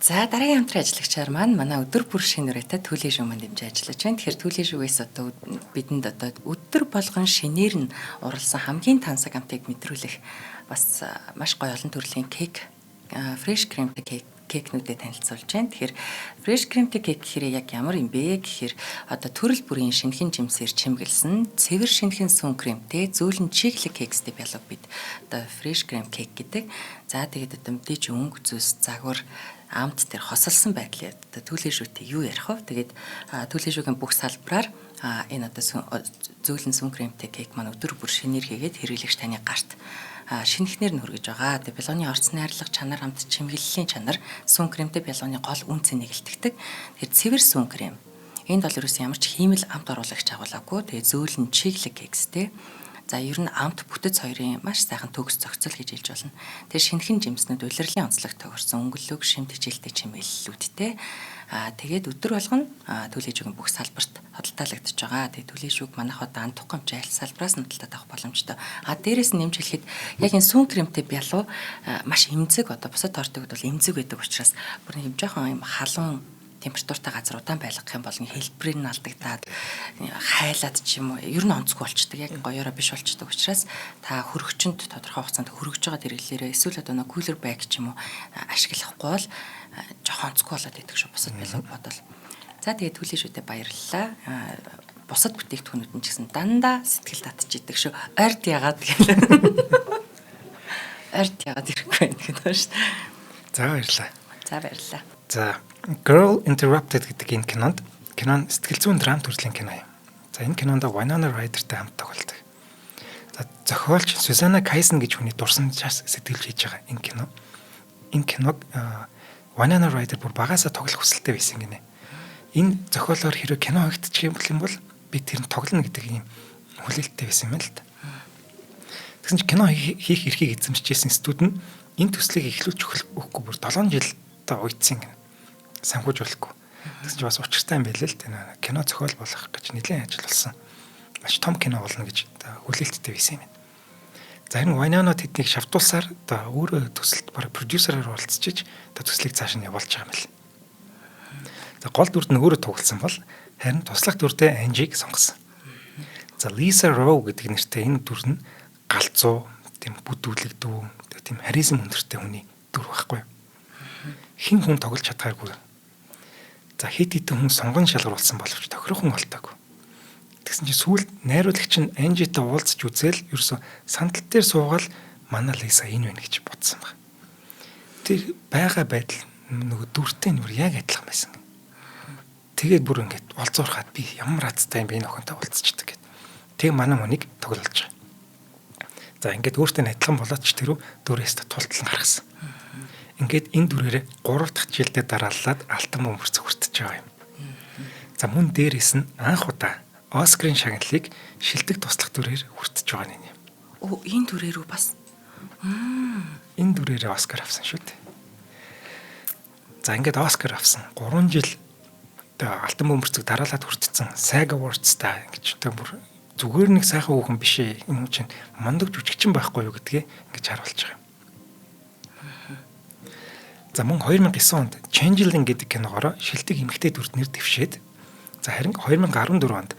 За дараагийн хамтран ажиллагчаар маань манай өдөр бүр шинэ үрээтэй Түлийн шүү маань дэмжиж ажиллаж байна. Тэгэхээр Түлийн шүгээс одоо бидэнд одоо өдөр болгон шинээр нь уралсан хамгийн тансаг амтыг мэдрүүлэх бас маш гоё олон төрлийн кейк, fresh cream-тэй кейк кекнүүдэд танилцуулж байна. Тэгэхээр fresh cream-тэй кейк гэхээр яг ямар юм бэ гэхээр одоо төрөл бүрийн шинэхэн жимсээр чимгэлсэн цэвэр шинэхэн сүүн кремтэй зөөлөн чиглэг кекстэй бялуу бид одоо fresh cream cake гэдэг. За тэгээд одоо мэдээж өнгө зүйс загвар амт тэр хосолсон байдлыг одоо Түлээ шүүтэй юу ярих вэ? Тэгээд Түлээ шүүгийн бүх салбараар энэ одоо зөөлөн сүүн кремтэй кейк маань өдөр бүр шинээр хийгээд хэрэглэгч таны гарт шинэхнэр нь хүргэж байгаа. Тэгээ бялууны орц найрлага чанар, амт чимэглэлийн чанар сүүн кремтэй бялууны гол үн цэнийг илтгэдэг. Тэгэхээр цэвэр сүүн крем. Энд бол ерөөс ямар ч хиймэл амт оруулагч агуулаагүй. Тэгээ зөөлөн чиглэг кекстэй. За ер нь амт бүтэц хоёрын маш сайхан төгс зохицол гэж хэлж болно. Тэгээ шинэхэн жимснүүд улирлын онцлог тохирсон өнгөлөг шимт хичээлтэй чимэглэлүүдтэй. Тэгээд өдөр болгоно Түлээ шүүгийн бүх салбарт худалдаалагдаж байгаа. Тэгээд Түлээ шүүг манайх одоо андахгүй юм чи аль салбараас нь худалдаад авах боломжтой. Дээрээс нь нэмж хэлэхэд яг энэ сүүн кремтэй бялуу маш эмзэг, одоо бусад тортыг бол эмзэг байдаг учраас бүр нэг юм жоохон юм халуун температуртай газар удаан байлгах юм бол хэлбэрийг нь алдагдаад хайлаад ч юм уу ер нь онцгүй болчдөг. Яг гоёороо биш болчдөг учраас та хөргөчөнд тодорхой хугацаанд хөргөж байгаа хэрэглээрээ эсвэл одоо нэг cooler bag ч юм уу ашиглахгүй бол жоохон онцгүй болоод идэх шүү бусад бялуу бодвол. За тэгээд Түлээ шүүтэй баярлалаа. Бусад бүтээгдэхүүнүүд нь ч гэсэн дандаа сэтгэл татчих идэг шүү. Ойрт ягаад гэх. Ойрт ягаад ирэхгүй байна гэдэг шүү. За баярлалаа. За баярлалаа. За Girl Interrupted гэдэг энэ кинонд кинон сэтгэл зүйн драм төрлийн кино юм. За энэ кинонд Winona Ryder-тай хамт тоглодог. За зохиолч Сюзанна Кайсон гэж хүний дурсамжаас сэтгэлж хийж байгаа энэ кино. Энэ киног Winona Ryder бүр багасаа тоглох хүсэлтэй байсан гинэ. Энэ зохиолоор хэрвээ кино хийгдчих юм бол би тэр нь тоглоно гэдэг ийм хүлээлттэй байсан юм л да. Тэгсэн чинь кино хийх эрхийг эзэмшижсэн студи нь энэ төслийг эхлүүлж өгөхгүй бүр 7 жил одоо уйдсан гэнэ. Санхүүжүүлэхгүй. Тэгсэн чинь бас учиртай юм байлээ л дээ. Кино зохиол болох гэж нэлээд ажил болсон. Маш том кино болно гэж хүлээлттэй байсан юм байна. За харин Вайнана тэднийг шавтуулсаар одоо өөрөө төсөлд баг продюсераар оролцож одоо төслийг цааш нь явуулж байгаа юм байна. За гол дүрд нь өөрөө тоглосон бол харин туслах дүрдээ Анжиг сонгосон. За Лиза Роу гэдэг нэртэй энэ дүр нь галзуу, тийм бүдүүлэг дүү, тийм харизм өндөртэй хүний дүр байхгүй. Хэн хүн тоглож чадхааргүй. За хэд хэдэн хүн сонгон шалгаруулсан боловч тохирох хүн олтоогүй. Тэгсэн чинь сүүлд найруулагч нь Анжитай уулзч үзээл ерөөсө сандал дээр суугаал манай Лиза энэ байна гэж бодсон баг. Тэр байгаа байдал нөгөө дүртэй нь бүр яг адилхан байсан. Тэгээд бүр ингээд олзуурхаад би ямар азтай юм бэ энэ охинтой уулзчихдаг гэд. Тэг манай хүнийг тоглуулж байгаа. За ингээд өөртөө адилхан болоод ч тэрүү дүрээс тултлан гаргасан. Ингээд энэ дүрээрээ 3 дахь жилдээ дарааллаад алтан бөмбөрцөг хүртэж байгаа юм. За мөн дээрээс нь анх удаа Оскарын шагналыг шилдэг туслах дүрээр хүртэж байгаа нэ. Оо энэ дүрээр үү бас? Энэ дүрээрээ Оскар авсан шүү дээ. За ингээд Оскар авсан. 3 жил одоо алтан бөмбөрцөг дараалаад хүртсэн. SAG Awards-та ингэж одоо бүр зүгээр нэг сайхан хүүхэн биш ээ. Энэ хүн чинь мундаг жүжигчин байхгүй юу гэдгээ ингэж харуулж байгаа юм. За мөн 2009 онд Changeling гэдэг киногоор шилдэг эмэгтэй дүрд нэр дэвшээд за харин 2014 онд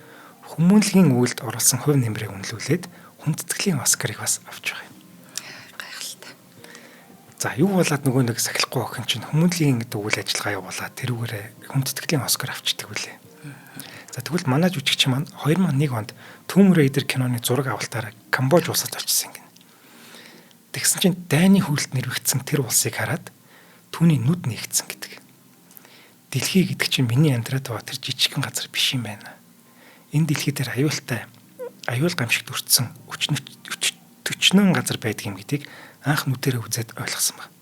хүмүүнлэгийн үйлд оруулсан хувь нэмрээ үнэлүүлээд хүндэтгэлийн Оскарыг бас авч байгаа юм. Гайхалтай. За юу болоод нөгөө нэг сахилахгүй охин чинь хүмүүнлэгийн гэдэг үйл ажиллагаа явуулаад тэрүүгээрээ хүндэтгэлийн Оскар авчдаг үлээ. За тэгвэл манай жүжигчин маань 2001 онд Tomb Raider киноны зураг авалтаараа Камбож улсад очсон гинэ. Тэгсэн чинь дайны хүлд нэрвэгдсэн тэр улсыг хараад түүний нүд нээгдсэн гэдэг. Дэлхий гэдэг чинь миний амьдраад байгаа тэр жижигхэн газар биш юм байна. Энэ дэлхий дээр аюултай, аюул гамшигт өртсөн өчнөн газар байдаг юм гэдгийг анх нүдэрээ үзээд ойлгосон баг.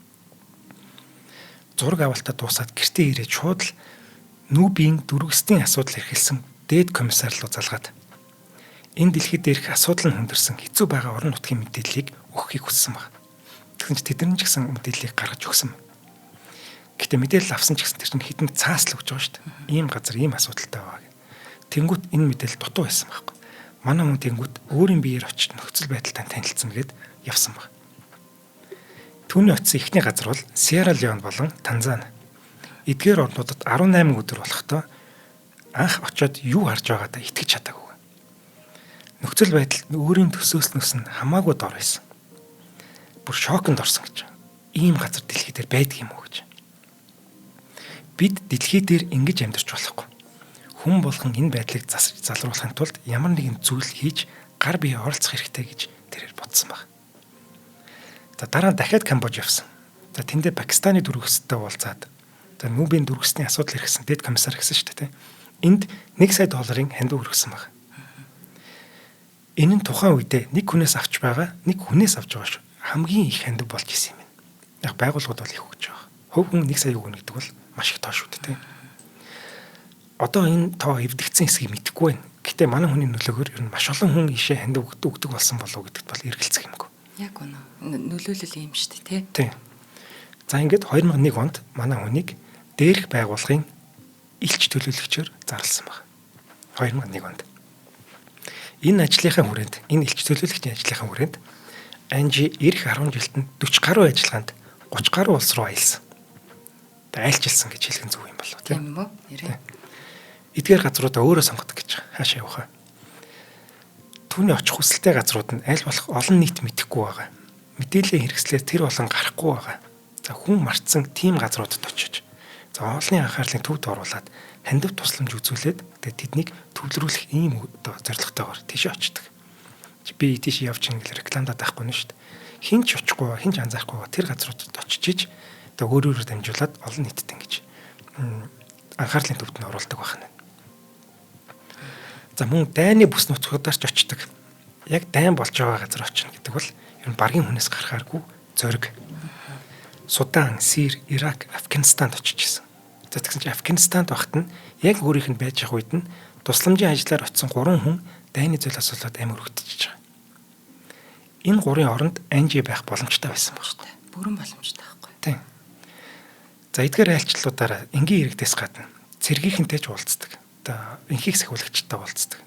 Зураг авалтаа дуусаад гэртээ ирээд шууд л Нүбийн дөрвөстийн асуудал эрхэлсэн дээд комиссар руу залгаад энэ дэлхий дээрх асуудал нь хүндэрсэн хэцүү байгаа орон нутгийн мэдээллийг өгөхийг хүссэн баг. Тэгсэн чинь тэдэн ч гэсэн мэдээллийг гаргаж өгсөн. Гэтэ мэдээлэл авсан ч гэсэн тэр чинь хитэн цаасл өгч байгаа шүү дээ. Ийм газар ийм асуудалтай байгаа гэх. Тэнгүүт энэ мэдээлэл дутуу байсан байхгүй. Манай хүн тэнгүүт өөрийн биеэр очиж нөхцөл байдалтай танилцсан гээд явсан баг. Түүний очисон эхний газар бол Сьерра Леон болон Танзани. Эдгээр орнуудад 18 өдөр болохдоо анх очиод юу харж байгаадаа итгэж чадаагүй. Нөхцөл байдал өөрийн төсөөлснөөс нь хамаагүй дор байсан. Бүр шоконд орсон гэж. Ийм газар дэлхий дээр байдаг юм уу гэж. Бид дэлхий дээр ингэж амьдарч болохгүй. Хүн болгон энэ байдлыг залруулахын тулд ямар нэгэн зүйл хийж гар бие оролцох хэрэгтэй гэж тэрээр бодсон баг. За дараа нь дахиад Камбож явсан. За тэндээ Пакистаны дөрвөстэй уулзаад за Нүбийн дөрвөсний асуудал эргэсэн дээд комиссар гэсэн шүү дээ. Энд 1 сая долларын хандив өргөсөн баг. Энэ нь тухайн үедээ нэг хүнээс авч байгаа, нэг хүнээс авч байгаа шүү. Хамгийн их хандив болж исэн юм байна. Яг байгууллагууд бол их өгч байгаа. Хувь хүн 1 сая өгнө гэдэг бол маш их тоо шүү дээ. Одоо энэ тоо эвдэгдсэн хэсгийг мэдэхгүй байна. Гэтэ манай хүний нөлөөгөөр ер нь маш олон хүн ийшээ хандив өгдөг болсон болов уу гэдэгт бол эргэлзэх юмгүй. Яг үнэ. Нөлөөлөл юм шүү дээ, тий. За ингээд 2001 онд манай хүнийг дээрх байгууллагын элч төлөөлөгчөөр зарласан байна. 2001 онд. Энэ ажлынхаа хүрээнд, энэ элч төлөөлөгчийн ажлынхаа хүрээнд Анжи эх 10 жилд нь 40 гаруй ажиллагаанд 30 гаруй улс руу аялсан. Айлчилсан гэж хэлэх нь зөв юм болов тийм үү? Нэрээ. Эдгээр газруудаа өөрөө сонгодог гэж хаашаа явах вэ? Түүний очих хүсэлтэй газрууд нь аль болох олон нийт мэдэхгүй байгаа. Мэдээллийн хэрэгслээр тэр болон гарахгүй байгаа. За хүн мартсан тийм газруудад очиж за олонний анхаарлын төвд оруулаад хандив тусламж үзүүлээд тэгээд тэднийг төвлөрүүлэх ийм зорилготойгоор тийшээ очдог. Би тийш явж ингээл рекламдаад байхгүй нь шүү дээ. Хин ч очихгүй, хин ч анзаарахгүй тэр газруудад очиж одоо өөрөөрөө дамжуулаад олон нийтэд ингэж анхаарлын төвд нь оруулдаг байна. За мөн дайны бүс нутгуудаар ч очдог. Яг дайн болж байгаа газар очино гэдэг бол ер нь баргийн хүнээс гарахааргүй зориг. Судан, Сир, Ирак, Афганистанд очиж исэн. За тэгсэн чинь Афганистанд байхад нь яг өөрийнх нь байж явах үед нь тусламжийн ажлаар очисон 3 хүн дайны золиос болоод амь өргөдөж байгаа. Энэ гурын оронд Анжи байх боломжтой байсан байна. Бүрэн боломжтой байхгүй. Тийм. За эдгээр айлчлалуудаараа энгийн иргэдээс гадна цэргийнхэнтэй ч уулздаг. Одоо энхийг сахиулагчтай уулздаг.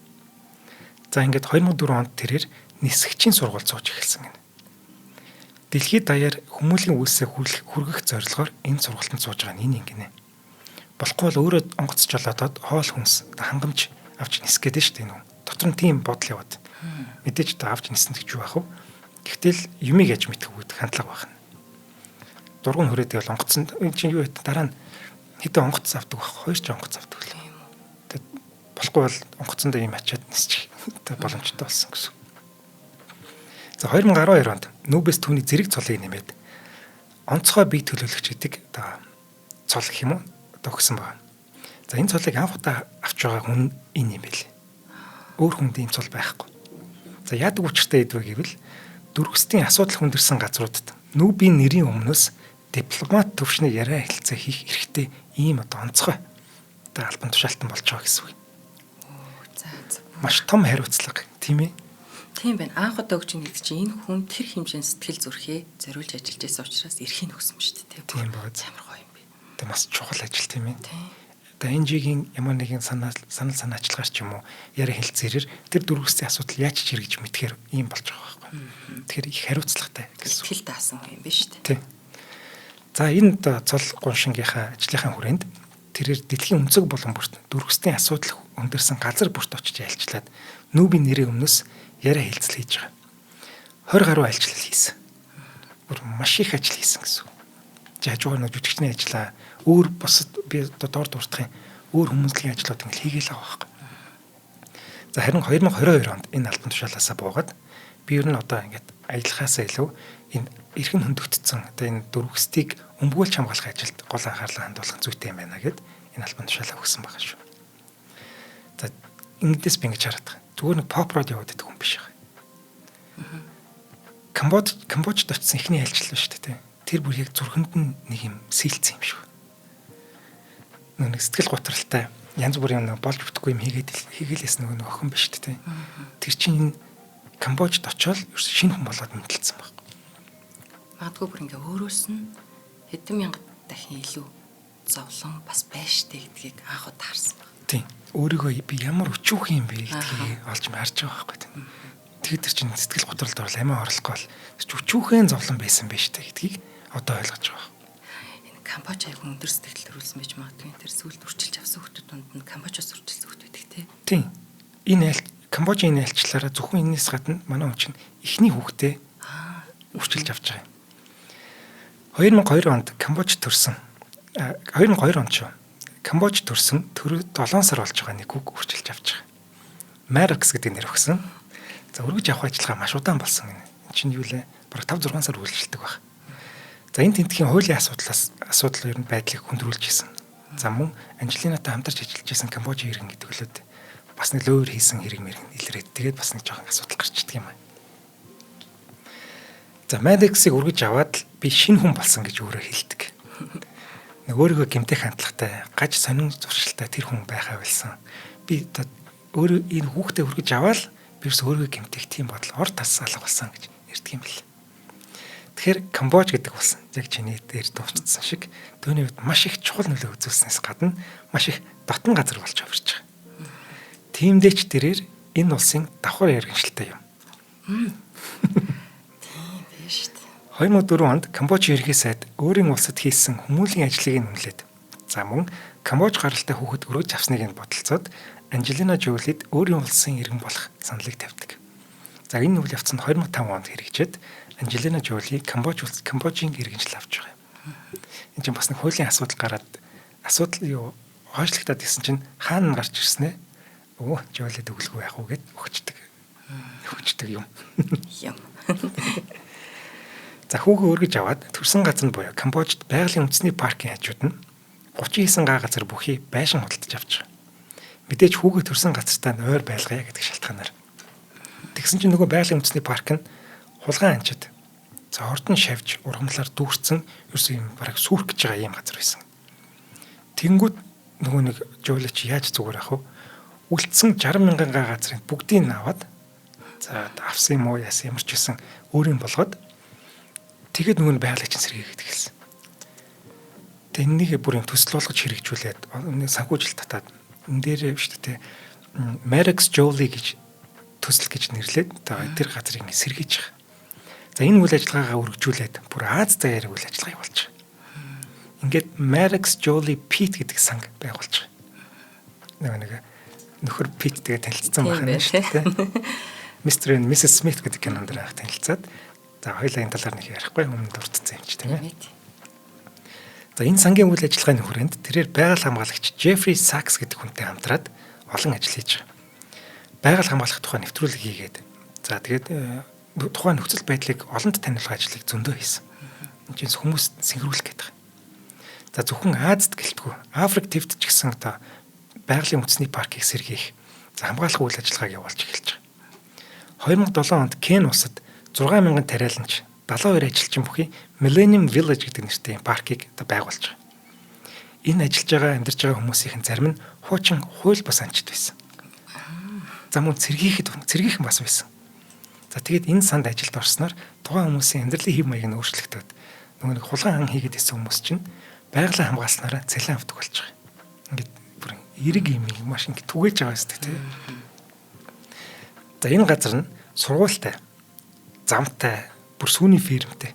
За ингээд 2004 онд тэрээр нисгчийн сургууль зууж эхэлсэн гэнэ. Дэлхийд даяар хүмүүлийн үйлсээ хүргэх зорилгоор энэ сургалтанд сууж байгаа нь энэ ингэнэ. Болохгүй бол өөрөө онгоц жолоодоод хоол хүнс хангамж авч нисэх гээд шүү дээ энэ хүн. Дотор нь тийм бодол яваад. Мэдээж та авч нисэн гэж юу ах вэ? Гэхдээ л юмыг яаж мэдэх үү гэдэг хандлага байна. Дургуун хүрээд бол онгоцонд энэ чинь юу вэ? Дараа нь хэдэн онгоц авдаг байх? Хоёр ч онгоц авдаг л. Тэгээд болохгүй бол онгоцондоо юм ачаад нисчих боломжтой болсон гэсэн. За 2012 онд Нүбэс түүний зэрэг цолыг нэмээд онцгой бие төлөөлөгч гэдэг одоо цол гэх юм уу одоо өгсөн байна. За энэ цолыг анх удаа авч байгаа хүн энэ юм байл. Өөр хүнд ийм цол байхгүй. За яадаг учиртай идвэ гэвэл дөрвөстийн асуудал хүндэрсэн газруудад Нүбийн нэрийн өмнөөс дипломат төвшний яриа хэлцээ хийх эрхтэй ийм одоо онцгой одоо албан тушаалтан болж байгаа гэсэн үг. За за. Маш том хариуцлага тийм ээ. Тийм байна. Анх удаа өгч гэдэг чинь энэ хүн тэр хэмжээний сэтгэл зүрхээ зориулж ажиллаж байсан учраас эрхийг өгсөн шүү дээ. Тийм байна. Амар гоё юм бэ. Тэг бас чухал ажил тийм ээ. Тийм. Одоо NG-гийн ямар нэгэн санал санаачлагаар ч юм уу яриа хэлцээрэр тэр дөрвөсний асуудал яаж ч хэрэгж мэдхээр ийм болж байгаа байхгүй. Тэгэхээр их хариуцлагатай гэсэн. Сэтгэл даасан хүн юм биш үү? Тийм. За энэ цол гуншингийнхаа ажлынхаа хүрээнд тэрээр дэлхийн өнцөг болон бүрт дөрвөсний асуудал өндөрсөн газар бүрт очиж айлчлаад Нүбийн нэрийн өмнөөс яриа хэлцэл хийж байгаа. 20 гаруй айлчлал хийсэн. Бүр маш их ажил хийсэн гэсэн үг. Хажуугаар нэг жүжигчний ажлаа өөр бусад би одоо дор дуртахын өөр хүмүүнлэгийн ажлууд ингэ хийгээл байгаа байхгүй. За харин 2022 онд энэ албан тушаалаасаа буугаад би ер нь одоо ингээд аялахаасаа илүү энэ эрхэм хөндөгдсөн одоо энэ дөрвөстийг өмгөөлж хамгаалах ажилд гол анхаарлаа хандуулах зүйтэй юм байна гэд энэ албан тушаалаа өгсөн байгаа шүү. За ингэдээс би ингэж хараад байгаа. Зүгээр нэг поп род яваад байдаг хүн биш байгаа. Камбожд очсон эхний айлчлал шүү дээ. Тэр бүр яг зүрхэнд нь нэг юм сэлцсэн юм шиг. Нэг сэтгэл готралтай янз бүрийн нэг болж бүтэхгүй юм хийгээлээс нөгөө нэг охин биш үү те. Тэр чинь энэ Камбожд очиод ерөөс шинэ хүн болоод мэдлэлсэн баг. Магадгүй бүр ингээ өөрөөс нь хэдэн мянга дахин илүү зовлон бас байж штэ гэдгийг анх удаа харсан баг. Тийм. Өөрийгөө би ямар өчүүхэн юм бэ гэдгийг олж харж байгаа байхгүй тийм. Тэгээд тэр чинь сэтгэл готролд орол амиа орлохгүй бол тэр чинь өчүүхэн зовлон байсан байж штэ гэдгийг одоо ойлгож байгаа. Энэ Камбож аяг өндөр сэтгэл төрүүлсэн байж магадгүй. Тэр сүүлд үрчилж авсан хүмүүс дунд нь Камбожоос үрчилсэн хүмүүс байдаг те. Тийм. Энэ айл Камбожийн энэ айлчлалаараа зөвхөн энэс гадна манай хүн чинь эхний хүүхдээ үрчилж авч байгаа юм. 2002 онд Камбож төрсэн. 2002 онд шүү. Камбож төрсэн төрөө 7 сар болж байгаа нэг хүүг үрчилж авч байгаа. Маракс гэдэг нэр өгсөн. За өргөж авах ажиллагаа маш удаан болсон гинэ. Энэ чинь юу лээ? Бараг 5 6 сар үргэлжилдэг байх. За энэ тентхийн хуулийн асуудал ер нь байдлыг хүндрүүлж исэн. За мөн Анжелинатай хамтарч ажиллаж исэн Камбожийн иргэн гэдэг лүүд бас нэг лөөр хийсэн хэрэг мэрэг илрээд тэгээд бас нэг жоохон асуудал гарчдаг юм байна. За Maddox-ыг өргөж аваад л би шинэ хүн болсон гэж өөрөө хэлдэг. Нэг өөрийгөө гэмтэх хандлагатай, гаж сонин зуршилтай тэр хүн байхаа болсон. Би одоо өөрөө энэ хүүхдээ өргөж аваад би ерөөс өөрийгөө гэмтэх тийм бодол ор тас алга болсон гэж ярьдаг юм бэл. Тэгэхээр Камбож гэдэг болсон. Яг чиний дээр дурдсан шиг түүний хувьд маш их чухал нөлөө үзүүлснээс гадна маш их дотн газар болж хувирч байгаа. Тиймдээ ч тэрээр энэ улсын давхар иргэншилтэй юм. Тийм биш үү. 2004 онд Камбож ерхий сайд өөрийн улсад хийсэн хүмүүлийн ажлыг нь үнэлээд за мөн Камбож гаралтай хүүхэд өргөж авсныг нь бодолцоод Анжелина Жолид өөрийн улсын иргэн болох саналыг тавьдаг. За энэ үйл явц нь 2005 онд хэрэгжээд Анжелина Жоли Камбож улс Камбожийн иргэншил авч байгаа юм. Энэ чинь бас нэг хуулийн асуудал гараад асуудал юу хойшлогдоод исэн чинь хаана гарч ирсэн ээ? Өө Жолид өглөгүй яах вэ гэд өгчдөг. Өгчдөг юм. Юм. За хүүгээ өргөж аваад төрсэн газар нь буюу Камбожд байгалийн үндэсний паркын хажууд нь 39 га газар бүхий байшин худалдаж авч байгаа. Мэдээж хүүгээ төрсэн газартаа ойр байлгая гэдэг шалтгаанаар. Тэгсэн чинь нөгөө байгалийн үндэсний парк нь хулгайн анчид за ордон шавж ургамлаар дүүрсэн ерөөсөө юм бараг сүрх гэж байгаа юм газар байсан. Тэнгүүд нөгөө нэг Жолич яаж зүгээр ах вэ? Үлдсэн 60 мянган га газрыг бүгдийг нь аваад За авсан юм уу яасан ямар ч байсан өөрийн болгоод тэгээд нөгөө нь байгалыг чинь сэргээгээд эхэлсэн. Тэгээд энэнийг бүр юм төсөл болгож хэрэгжүүлээд санхүүжилт татаад энэ дээр биш үү те Maddox Jolie гэж төсөл гэж нэрлээд тэр газрыг ингэ сэргийж байгаа. За энэ үйл ажиллагаагаа өргөжүүлээд бүр Ази заяар үйл ажиллагаа явуулж байгаа. Ингээд Maddox Jolie Pitt гэдэг санг байгуулж байгаа. Нэг нөхөр Pitt тэгээ танилцсан байх нь шүү дээ. Mr. and Mrs. Smith гэдэг кинон дээр анх танилцаад за хоёулаа энэ талаар нэг ярихгүй өмнө дурдсан юм чи тийм ээ. За энэ сангийн үйл ажиллагааны хүрээнд тэрээр байгаль хамгаалагч Jeffrey Sachs гэдэг хүнтэй хамтраад олон ажил хийж байгаа. Байгаль хамгаалах тухай нэвтрүүлэг хийгээд за тэгээд тухайн нөхцөл байдлыг олонд таниулах ажлыг зөндөө хийсэн. Энэ чинь хүмүүс сэнхрүүлэх гэдэг. За зөвхөн Азид гэлтгүй Африк твд ч гэсэн одоо байгалийн үндэсний паркийг сэргээх, за хамгаалах үйл ажиллагааг явуулж эхэлж байгаа. 2007 онд Кен улсад 6000 тариаланч 72 ажилчин бүхий Millennium Village гэдэг нэртэй паркийг одоо байгуулж байгаа. Энэ ажиллаж байгаа амьдарч байгаа хүмүүсийн зарим нь хуучин хууль бус анчид байсан. За мөн цэргийхэн бас байсан. За тэгээд энэ санд ажилд орсноор тухайн хүмүүсийн амьдралын хэв маяг нь өөрчлөгдөд нөгөө нэг хулгайн ан хийгээд исэн хүмүүс чинь байгалаа хамгаалснараа цалин авдаг болж байгаа. Ингээд бүр эрэг юм маш ингэ түгээж байгаа юм тийм. За энэ газар нь сургуультай, замтай, бүр сүүний фирмтэй.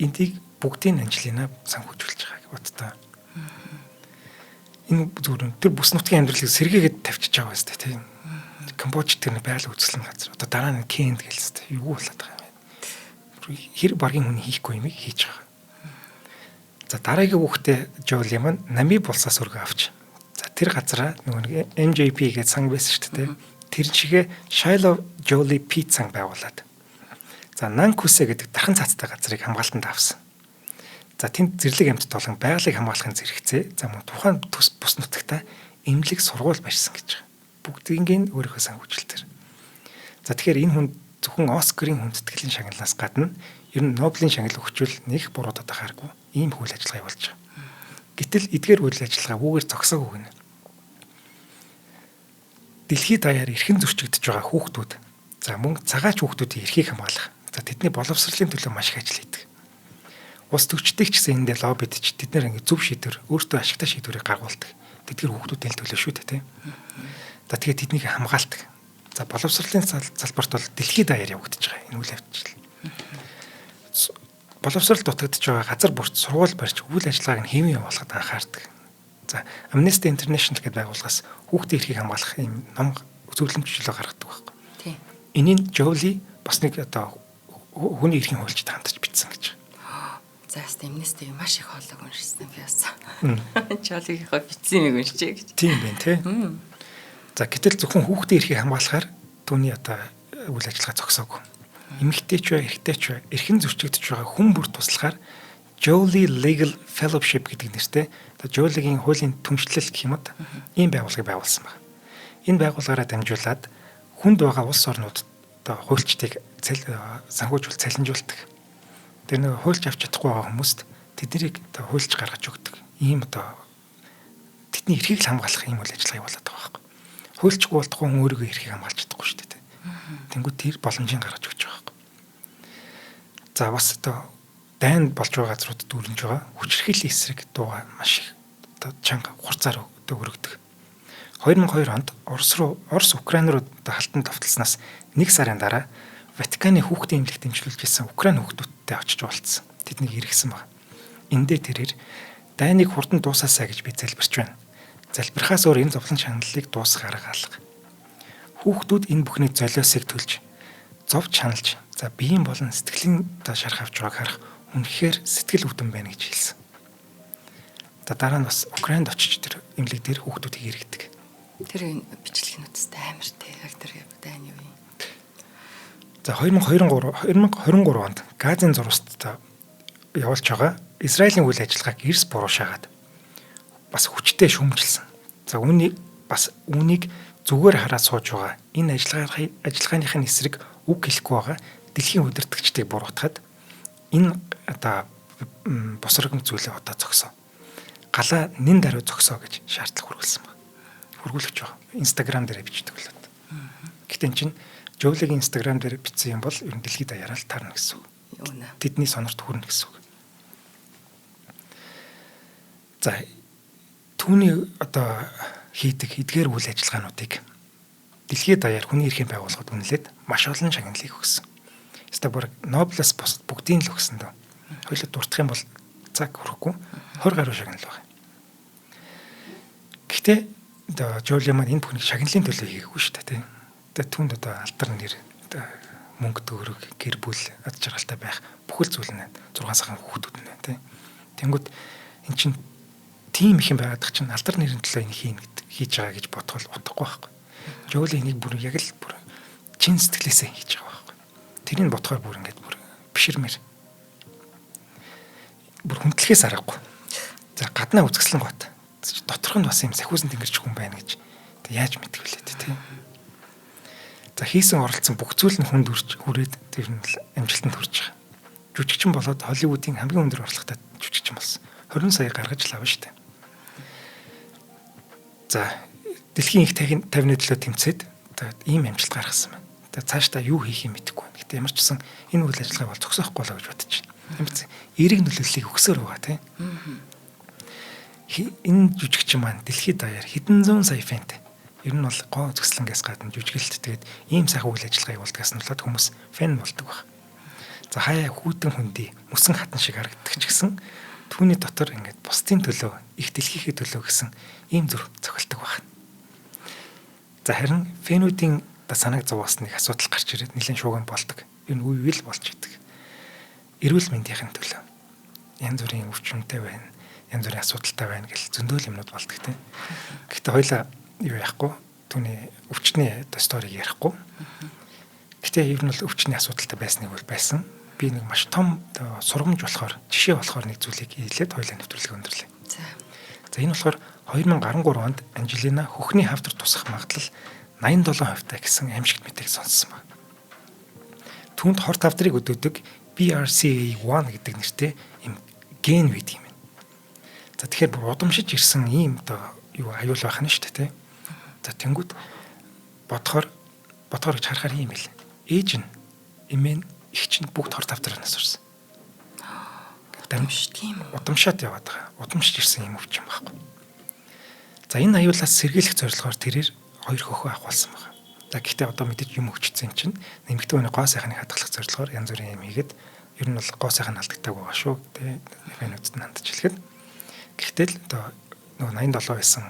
Эндийг бүгдийг Анжелина санхүүжүүлж байгаа боддоо. Энэ зүгээр тэр бүс нутгийн амьдралыг сэргээгээд тавьчихж байгаа юм тийм. Камбож тэр нэг байгаль үзэсгэлэн газар. Одоо дараа нь Кент гэлстэй. Юу болоод байгаа юм бэ? Хэр баргийн хүн хийхгүй юмыг хийж байгаа. За дараагийн хүүхдээ Жоли маань Намиб улсаас өргөө авч. За тэр газараа нөгөө нэг MJP гэж сан байсан шүү дээ. Тэр чигээ Shiloh Jolie Pitt сан байгуулад. За Нанкусе гэдэг дархан цаацтай газрыг хамгаалтанд авсан. За тэнд зэрлэг амьтад болон байгалийг хамгаалахын зэрэгцээ. За мөн тухайн төс бус нутагта эмнэлэг сургууль барьсан гэж байгаа. Бүгдийг өөрийнхөө санхүүжилтээр. За тэгэхээр энэ хүн зөвхөн Оскарын хүндэтгэлийн шагналаас гадна ер нь Нобелийн шагнал өгчвөл нэг буруудаад ахааргүй ийм үйл ажиллагаа явуулж байгаа. Гэтэл эдгээр үйл ажиллагаа үүгээр зогсоогүй гэнэ. Дэлхийд даяар эрхэн зөрчигдөж байгаа хүүхдүүд за мөн цагаач хүүхдүүдийн эрхийг хамгаалах. За тэдний боловсролын төлөө маш их ажил хийдэг. Улс төрчдийг ч гэсэн эндээ лоббидж тэд нэр ингэ зөв шийдвэр өөртөө ашигтай шийдвэрийг гаргуулдаг. Тэдгэр хүүхдүүдийн төлөө шүү дээ тийм. За тэгээд тэднийг хамгаалдаг. За боловсролын салбарт бол дэлхийд даяар явагдаж байгаа энэ үйл явдал. Боловсрол дутагдж байгаа газар бүрт сургууль барьж үйл ажиллагааг нь хэвэн явуулахад анхаардаг. За Amnesty International гэдэг байгууллагаас хүүхдийн эрхийг хамгаалах ийм ном зөвлөмж чөлөө гаргадаг байхгүй. Тийм. Энийг Жоли бас нэг одоо хүний эрхийн хуульчид хамтарч бичсэн гэж. За яста Amnesty маш их хоолойг уншсан би бас. Жолигийнхоо бичсэн юм уншчихъя гэж. Тийм байх тий. За гэтэл зөвхөн хүүхдийн эрхийг хамгаалахаар түүний одоо үйл ажиллагаа зогсоогүй. Эмэгтэй ч бай, эрэгтэй ч бай, эрхэн зөрчигдөж байгаа хүн бүр туслахаар Jolie Legal Fellowship гэдэг нэртэй одоо Jolie-гийн хуулийн түншлэл гэх юм уу ийм байгууллагыг байгуулсан байна. Энэ байгууллагаараа дамжуулаад хүнд байгаа улс орнууд одоо хуульчдыг санхүүжүүл цалинжуулдаг. Тэр нэг хуульч авч чадахгүй байгаа хүмүүст тэднийг одоо хуульч гаргаж өгдөг. Ийм одоо тэдний эрхийг л хамгаалах ийм үйл ажиллагаа явуулаад байгаа байхгүй. Хуульчгүй болтгүй хүн өөрийгөө эрхийг хамгаалж чадахгүй шүү дээ. Тэнгүүд тэр боломжийг гаргаж өгч байгаа байхгүй. За бас одоо дайнд болж байгаа газруудад дүүрнэж байгаа хүчирхийллийн эсрэг дууга маш их одоо чанга хурцаар одоо өргөдөг. 2002 онд Орос руу Орос Украин руу одоо халтан товтлсноос нэг сарын дараа Ватиканы хүүхдийн эмнэлэгт дэмжлүүлж ирсэн Украин хүүхдүүдтэй очиж уулзсан. Тэднийг эргэсэн баг. Эндээ тэрээр дайныг хурдан дуусаасай гэж би залбирч байна. Залбирхаас өөр энэ зовлон шаналлыг дуусгах арга алга. Хүүхдүүд энэ бүхний золиосыг төлж зов чаналж за биеийн болон сэтгэлийн одоо шарх авч байгааг харах үнэхээр сэтгэл өвдөн байна гэж хэлсэн. За дараа нь бас Украинд очиж тэр эмнэлэг дээр хүүхдүүдийг эргэдэг. Тэр энэ бичлэгнүүдтэй амар те яг тэр дайн юу юм. За 2023 онд Газын зурваст явуулж байгаа Израилийн үйл ажиллагааг эрс буруушаагаад бас хүчтэй шүүмжилсэн. За үүнийг бас үүнийг зүгээр хараад сууж байгаа энэ ажиллагааных нь эсрэг үг хэлэхгүй байгаа дэлхийн удирдагчдыг буруутгахад энэ одоо босрогм зүйлээ одоо зогсоо. Галаа нэн даруй зогсоо гэж шаардлага хүргүүлсэн байна. Хүргүүлж байгаа. Instagram дээр бичдэг л. Гэхдээ эн чинь Жоулигийн Instagram дээр бичсэн юм бол ер нь дэлхийд даяараа л таарна гэсэн үг. Тэдний сонорт хүрнэ гэсэн үг. За түүний одоо хийдэг эдгээр үйл ажиллагаануудыг дэлхийд даяар хүний эрхийн байгууллагад үнэлээд маш олон шагналыг өгсөн. Ёстой бүр Нобелээс бусад бүгдийг л өгсөн дөө. Хоёулаа дуртах юм бол цаг хүрэхгүй 20 гаруй шагнал байна. Гэхдээ одоо Жоли маань энэ бүхнийг шагналын төлөө хийгээгүй шүү дээ, тийм. Тэгээ түүнд одоо алдар нэр, одоо мөнгө төгрөг, гэр бүл, ад жаргалтай байх бүхэл зүйл нь 6 сайхан хүүхдүүд нь байна, тийм. Тэнгүүд эн чинь тийм их юм байгаад чинь алдар нэрийн төлөө энэ хийн гэдэг хийж байгаа гэж бодох бол утгагүй байхгүй. Жоли энийг бүр яг л бүр чин сэтгэлээсээ хийж байгаа байхгүй. Тэрийг бодохоор бүр ингээд бүр биширмээр. Бүр хүндлэхээс аргагүй. За гаднаа үзэсгэлэн гот. Доторх нь бас юм сахиусан тэнгэрч хүн байна гэж тэг яаж мэдэх вүлээ тий. За хийсэн оролцсон бүх зүйл нь хүнд үрж хүрээд тэр нь амжилтанд хүрч байгаа. Жүжигчин болоод Холливуудын хамгийн өндөр орлоготой жүжигчин болсон. 20 сая гаргаж лав шүү дээ. За дэлхийн их 50-ны төлөө тэмцээд ийм амжилт гаргасан байна. Тэгээ цаашдаа юу хийх юм мэдэхгүй байна. Гэтэ ямар ч гэсэн энэ үйл ажиллагааг бол зогсоохгүй болоо гэж бодож байна. Ямар ч эерэг нөлөөллийг өгсөөр байгаа тийм. Энэ жүжигчин маань дэлхийд даяар хэдэн зуун сая фэнтэй. Ер нь бол гоо үзэсгэлэнгээс гадна жүжиглэлт тэгээд ийм сайхан үйл ажиллагаа явуулдгаас нь болоод хүмүүс фэн болдог баг. За хаяа хүүтэн хүндий мөсөн хатан шиг харагддаг ч гэсэн түүний дотор ингээд бусдын төлөө их дэлхийнхээ төлөө гэсэн ийм зүрх цохилдог байна. За харин фэнүүдийн санааг зовоос нэг асуудал гарч ирээд нэлээд шууган болдог. Энэ үе үйл болж идэг. Эрүүл мэндийн төлөө янз бүрийн өвчмөнтэй байна, янз бүрийн асуудалтай байна гэл зөндөөл юмнууд болдог тийм. Гэхдээ хоёлаа юу яахгүй түүний өвчний одоо сториг ярихгүй. Гэхдээ ер нь бол өвчний асуудалтай байсныг бол байсан. Би нэг маш том сургамж болохоор жишээ болохоор нэг зүйлийг хэлээд хоёлаа нэвтрүүлгийг өндөрлөө. За энэ болохоор 2013 онд Анжелина хөхний хавдар тусах магадлал 87% та гэсэн аимшигт мэдээг сонссон байна. Түүнд хор тавдрыг өдөөдөг BRCA1 гэдэг нэртэй юм ген байдаг юм байна. За тэгэхээр бүр удамшиж ирсэн ийм одоо юу аюул байх нь шүү дээ, тэ. За тэнгууд бодохоор гэж харахаар ийм байл. Ээж нь, эмээ нь, эх чинь бүгд хор тавдраанаас сурсан. Тийм үү? Удамшаад яваад байгаа. Удамшиж ирсэн юм өвчин байхгүй. За энэ аюулаас сэргийлэх зорилгоор тэрээр хоёр хөхөө авахулсан байна. За гэхдээ одоо мэдээж юм өвчсөн юм чинь нэмэгдэн хүний гоо сайхныг хадгалах зорилгоор янз бүрийн юм хийгээд ер нь бол гоо сайхан алдагтаагүй байгаа шүү. Тэ фэнүүдэд нь хандж хэлэхэд. Гэхдээ л одоо нөгөө 87 байсан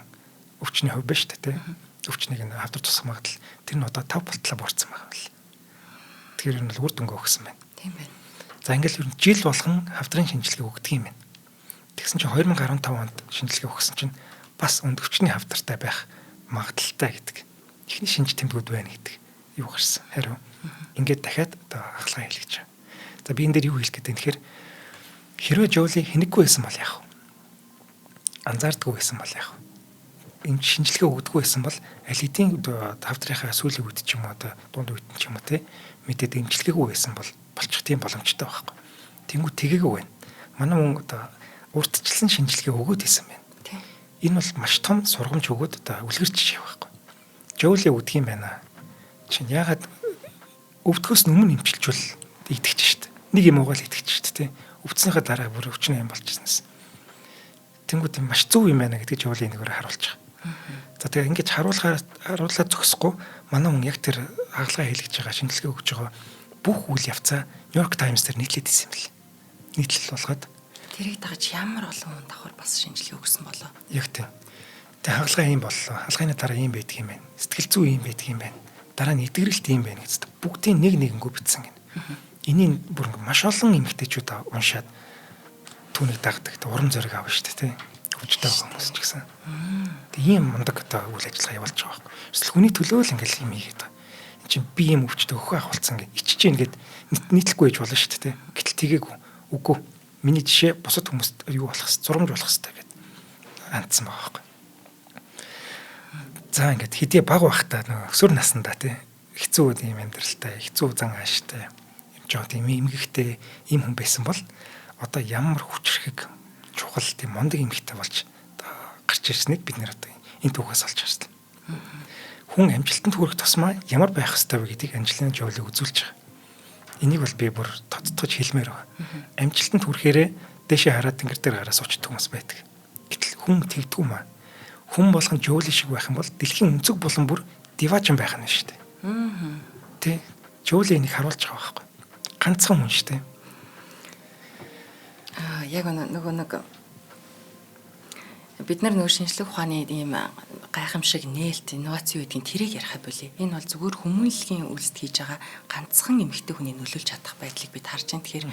өвчний хувь байна шүү дээ, тэ. Өвчнийг нь хавдар тусах магадлал тэр нь одоо 5 болтлоо буурсан байгаа юм л. Тэгэхээр ер нь бол үр дүнгээ өгсөн байна. Тийм байна. За ингээл ер нь жил болгон хавдрын шинжилгээ өгдөг юм байна. Тэгсэн чинь 2015 онд шинжилгээ өгсөн чинь бас өндөвчний хавдартай байх магадлалтай гэдэг. Эхний шинж тэмдгүүд байна гэдэг юу гарсан. Хариу. Ингээд дахиад одоо хагалгаа хийлгэж байгаа. За би энэ дээр юу хэлэх гэдэг юм тэгэхээр хэрвээ Жоли хинэггүй байсан бол яах вэ? Анзаардаггүй байсан бол яах вэ? Энэ шинжилгээ өгдөггүй байсан бол аль хэдийн хавдрынхаа сүүлийн үед ч юм уу одоо дунд үед ч юм уу те мэдээд эмчилгээгүй байсан бол болчих тийм боломжтой байхгүй. Тэнгүү тэгээгүй байна. Манай хүн одоо урьдчилсан шинжилгээ өгөөд исэн байна. Энэ бол маш том сургамж өгөөд одоо үлгэр жишээ байхгүй. Жоли өгдөг юм байна. Чинь яагаад өвдөхөөс өмнө эмчилжүүл идэгч шít. Нэг юм угаал идэгч шít тий. Өвдснийхээ дараа бүр өвчнө юм болчихсноос. Тэнгүүд юм маш зөв юм байна гэдгийг Жоли нэгээрээ харуулж байгаа. За тэгээ ингэж харуулаад зогсохгүй манай хүн яг тэр хагалгаа хийлгэж байгаа, шинжилгээ өгж байгаа бүх үйл явцаа Нью-Йорк Таймс дээр нийтлээд исэн юм бэл. Нийтлэл болгоод тэрийг дагаж ямар олон хүн давхар бас шинжилгээ өгсөн болоо. Яг тийм. Тэгээ хагалгаа ийм боллоо. Хагалгааны дараа ийм байдаг юм байна. Сэтгэл зүй ийм байдаг юм байна. Дараа нь эдгэрэлт ийм байна гэж бүгдийн нэг нэгэнгүү бичсэн гэнэ. Энийг бүр маш олон эмэгтэйчүүд уншаад түүнийг дагдаг. Урам зориг авна шүү дээ, тий. Өвчтэй байгаа хүмүүс ч гэсэн. Тэг ийм мундаг одоо үйл ажиллагаа явуулж байгаа байхгүй. Эсвэл хүний төлөө л ингээл юм хийгээд байгаа. Энд чинь би ийм өвчтэй өхөө агуулсан гэж ичиж гин гэд нийтлэхгүй байж болно шүү дээ, тий. Гэтэл тэгээгүй. Үгүй. Миний жишээ бусад хүмүүст юу болох хэв, зурамж болох хэвтэй гэд хандсан байгаа байхгүй. За ингээд хэдий баг байхдаа нөгөө өсвөр наснда тий хэцүү ийм амьдралтай, хэцүү зан ааштай юм жоо тийм эмгэгтэй ийм хүн байсан бол одоо ямар хүчрхэг чухал тийм мундаг эмгэгтэй болж гарч ирснийг бид нэр одоо энэ түүхээс олж харсан. Хүн амжилтанд хүрэх тусмаа ямар байх ёстой вэ гэдгийг Анжелина Жоли үзүүлж байгаа. Энийг бол би бүр тодтогч хэлмээр байна. Амжилтанд хүрэхээрээ дээшээ хараад тэнгэр дээр гараа суучдаг хүмүүс байдаг. Гэтэл хүн тэгдэггүй маа. Хүн болгон Жоли шиг байх юм бол дэлхийн өнцөг булан бүр диважин байх нь шүү дээ. Тэ? Жоли энийг харуулж байгаа байхгүй. Ганцхан хүн шүү дээ. Аа яг нөгөө нэг бид нар нөгөө шинжлэх ухааны ийм гайхамшиг нээлт инновац юу гэдгийг тэрийг ярих болий. Энэ бол зүгээр хүмүүнлэгийн үйлсд хийж байгаа ганцхан эмэгтэй хүний нөлөөлж чадах байдлыг бид харж байна. Тэгэхээр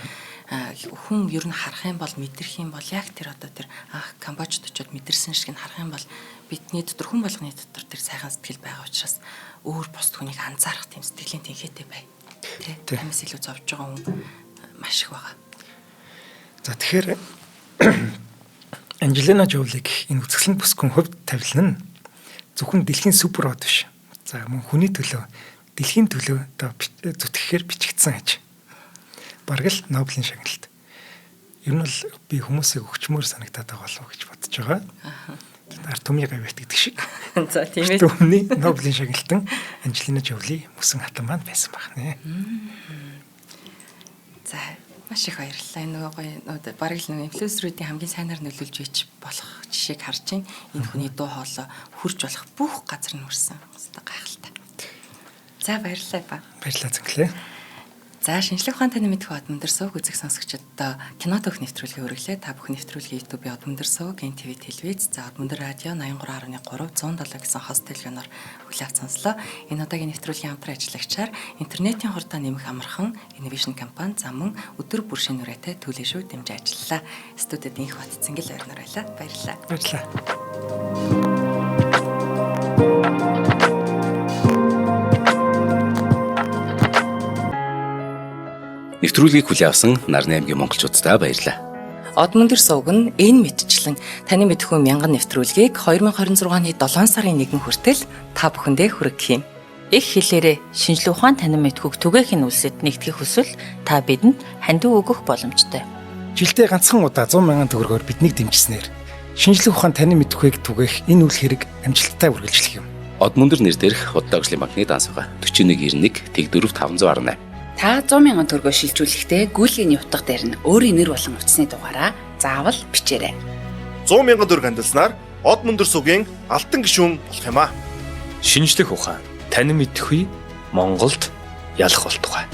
хүн ер нь харах юм бол мэдрэх юм бол яг тэр одоо тэр анх Камбожид очиод мэдэрсэн шиг нь харах юм бол бидний дотор хүн болгоны дотор тэр сайхан сэтгэл байгаа учраас өөр бусд хүнийг анзаарах тийм сэтгэлийн тэнхээтэй бай. Тэ? Тэрнээс илүү зовж байгаа хүн маш их байгаа. За тэгэхээр Анжелина Жолиг энэ үзэсгэлэнт бүсгүйн хувь тавилан нь зөвхөн дэлхийн супер од биш. За мөн хүний төлөө, дэлхийн төлөө одоо зүтгэхээр бичигдсэн аж. Бараг л Нобелийн шагналт. Ер нь бол би хүмүүсийг өгчмөр санагдаад байгаа болов уу гэж бодож байгаа. Ард түмний гавьяат гэдэг шиг. За тийм ээ. Түмний Нобелийн шагналтан Анжелина Жоли мөсөн хатан маань байсан байх нэ. За маш их баярлалаа. Энэ нөгөө гоё бараг л нөгөө инфлюенсерүүдийн хамгийн сайнаар нөлөөлж үйч болох жишээг харж байна. Энэ хүний дуу хоолой хурж болох бүх газар нь хүрсэн. Хэвээ гайхалтай. За баярлалаа ба. Баярлалаа зэнглээ. За шинжлэх ухаан таны мэдэх Одмөндөр сувг үзэг сонсогчдод кино төх нэвтрүүлгийг хүргэлээ. Та бүхэн нэвтрүүлгийн YouTube-ийн Одмөндөр сувг, NTV телевиз, за Одмөндөр радио 83.3 107 гэсэн хост телевизээр хүлээн авч сонслоо. Энэ удаагийн нэвтрүүлгийн хамтран ажиллагчаар интернетийн хурдаа нэмэх амархан Innovation компани за мөн өдөр бүр шинэ үрээтэй төлөө шүү дэмжиж ажиллалаа. Студид инх бат цэнгэл ойрноор байлаа. Баярлалаа. Баярлалаа. Нэвтрүүлгийг хүлээн авсан Нарны аймгийн монголчууддаа баярлалаа. Одмөндөр сувг нь энэ мэтчлэн таны мэдхүү мянган нэвтрүүлгийг 2026 оны 7 сарын 1 хүртэл та бүхэндээ хүргэх юм. Их хэлээрээ шинжлэх ухаан танин мэдхүйг түгээх нь үлсэд нэгтгэх хүсвэл та бидэнд хандив өгөх боломжтой. Жилдээ ганцхан удаа 100 мянган төгрөгөөр биднийг дэмжсэнээр шинжлэх ухаан танин мэдхүйг түгээх энэ үйл хэрэг амжилттай үргэлжлэх юм. Одмөндөр нэр дээрх Худалдаа хөгжлийн банкны данс байгаа. 4191 Тэгдөрөв 518. Та 100 мянган төгрөгөөр шилжүүлэхдээ гүйлгээний утга дээр нь өөрийн нэр болон утасны дугаараа заавал бичээрэй. 100 мянган төгрөг хандилснаар Одмөндөр сувгийн алтан гишүүн болох юм аа. Шинжлэх ухаан танин мэдхүй Монголд ялах болтугай.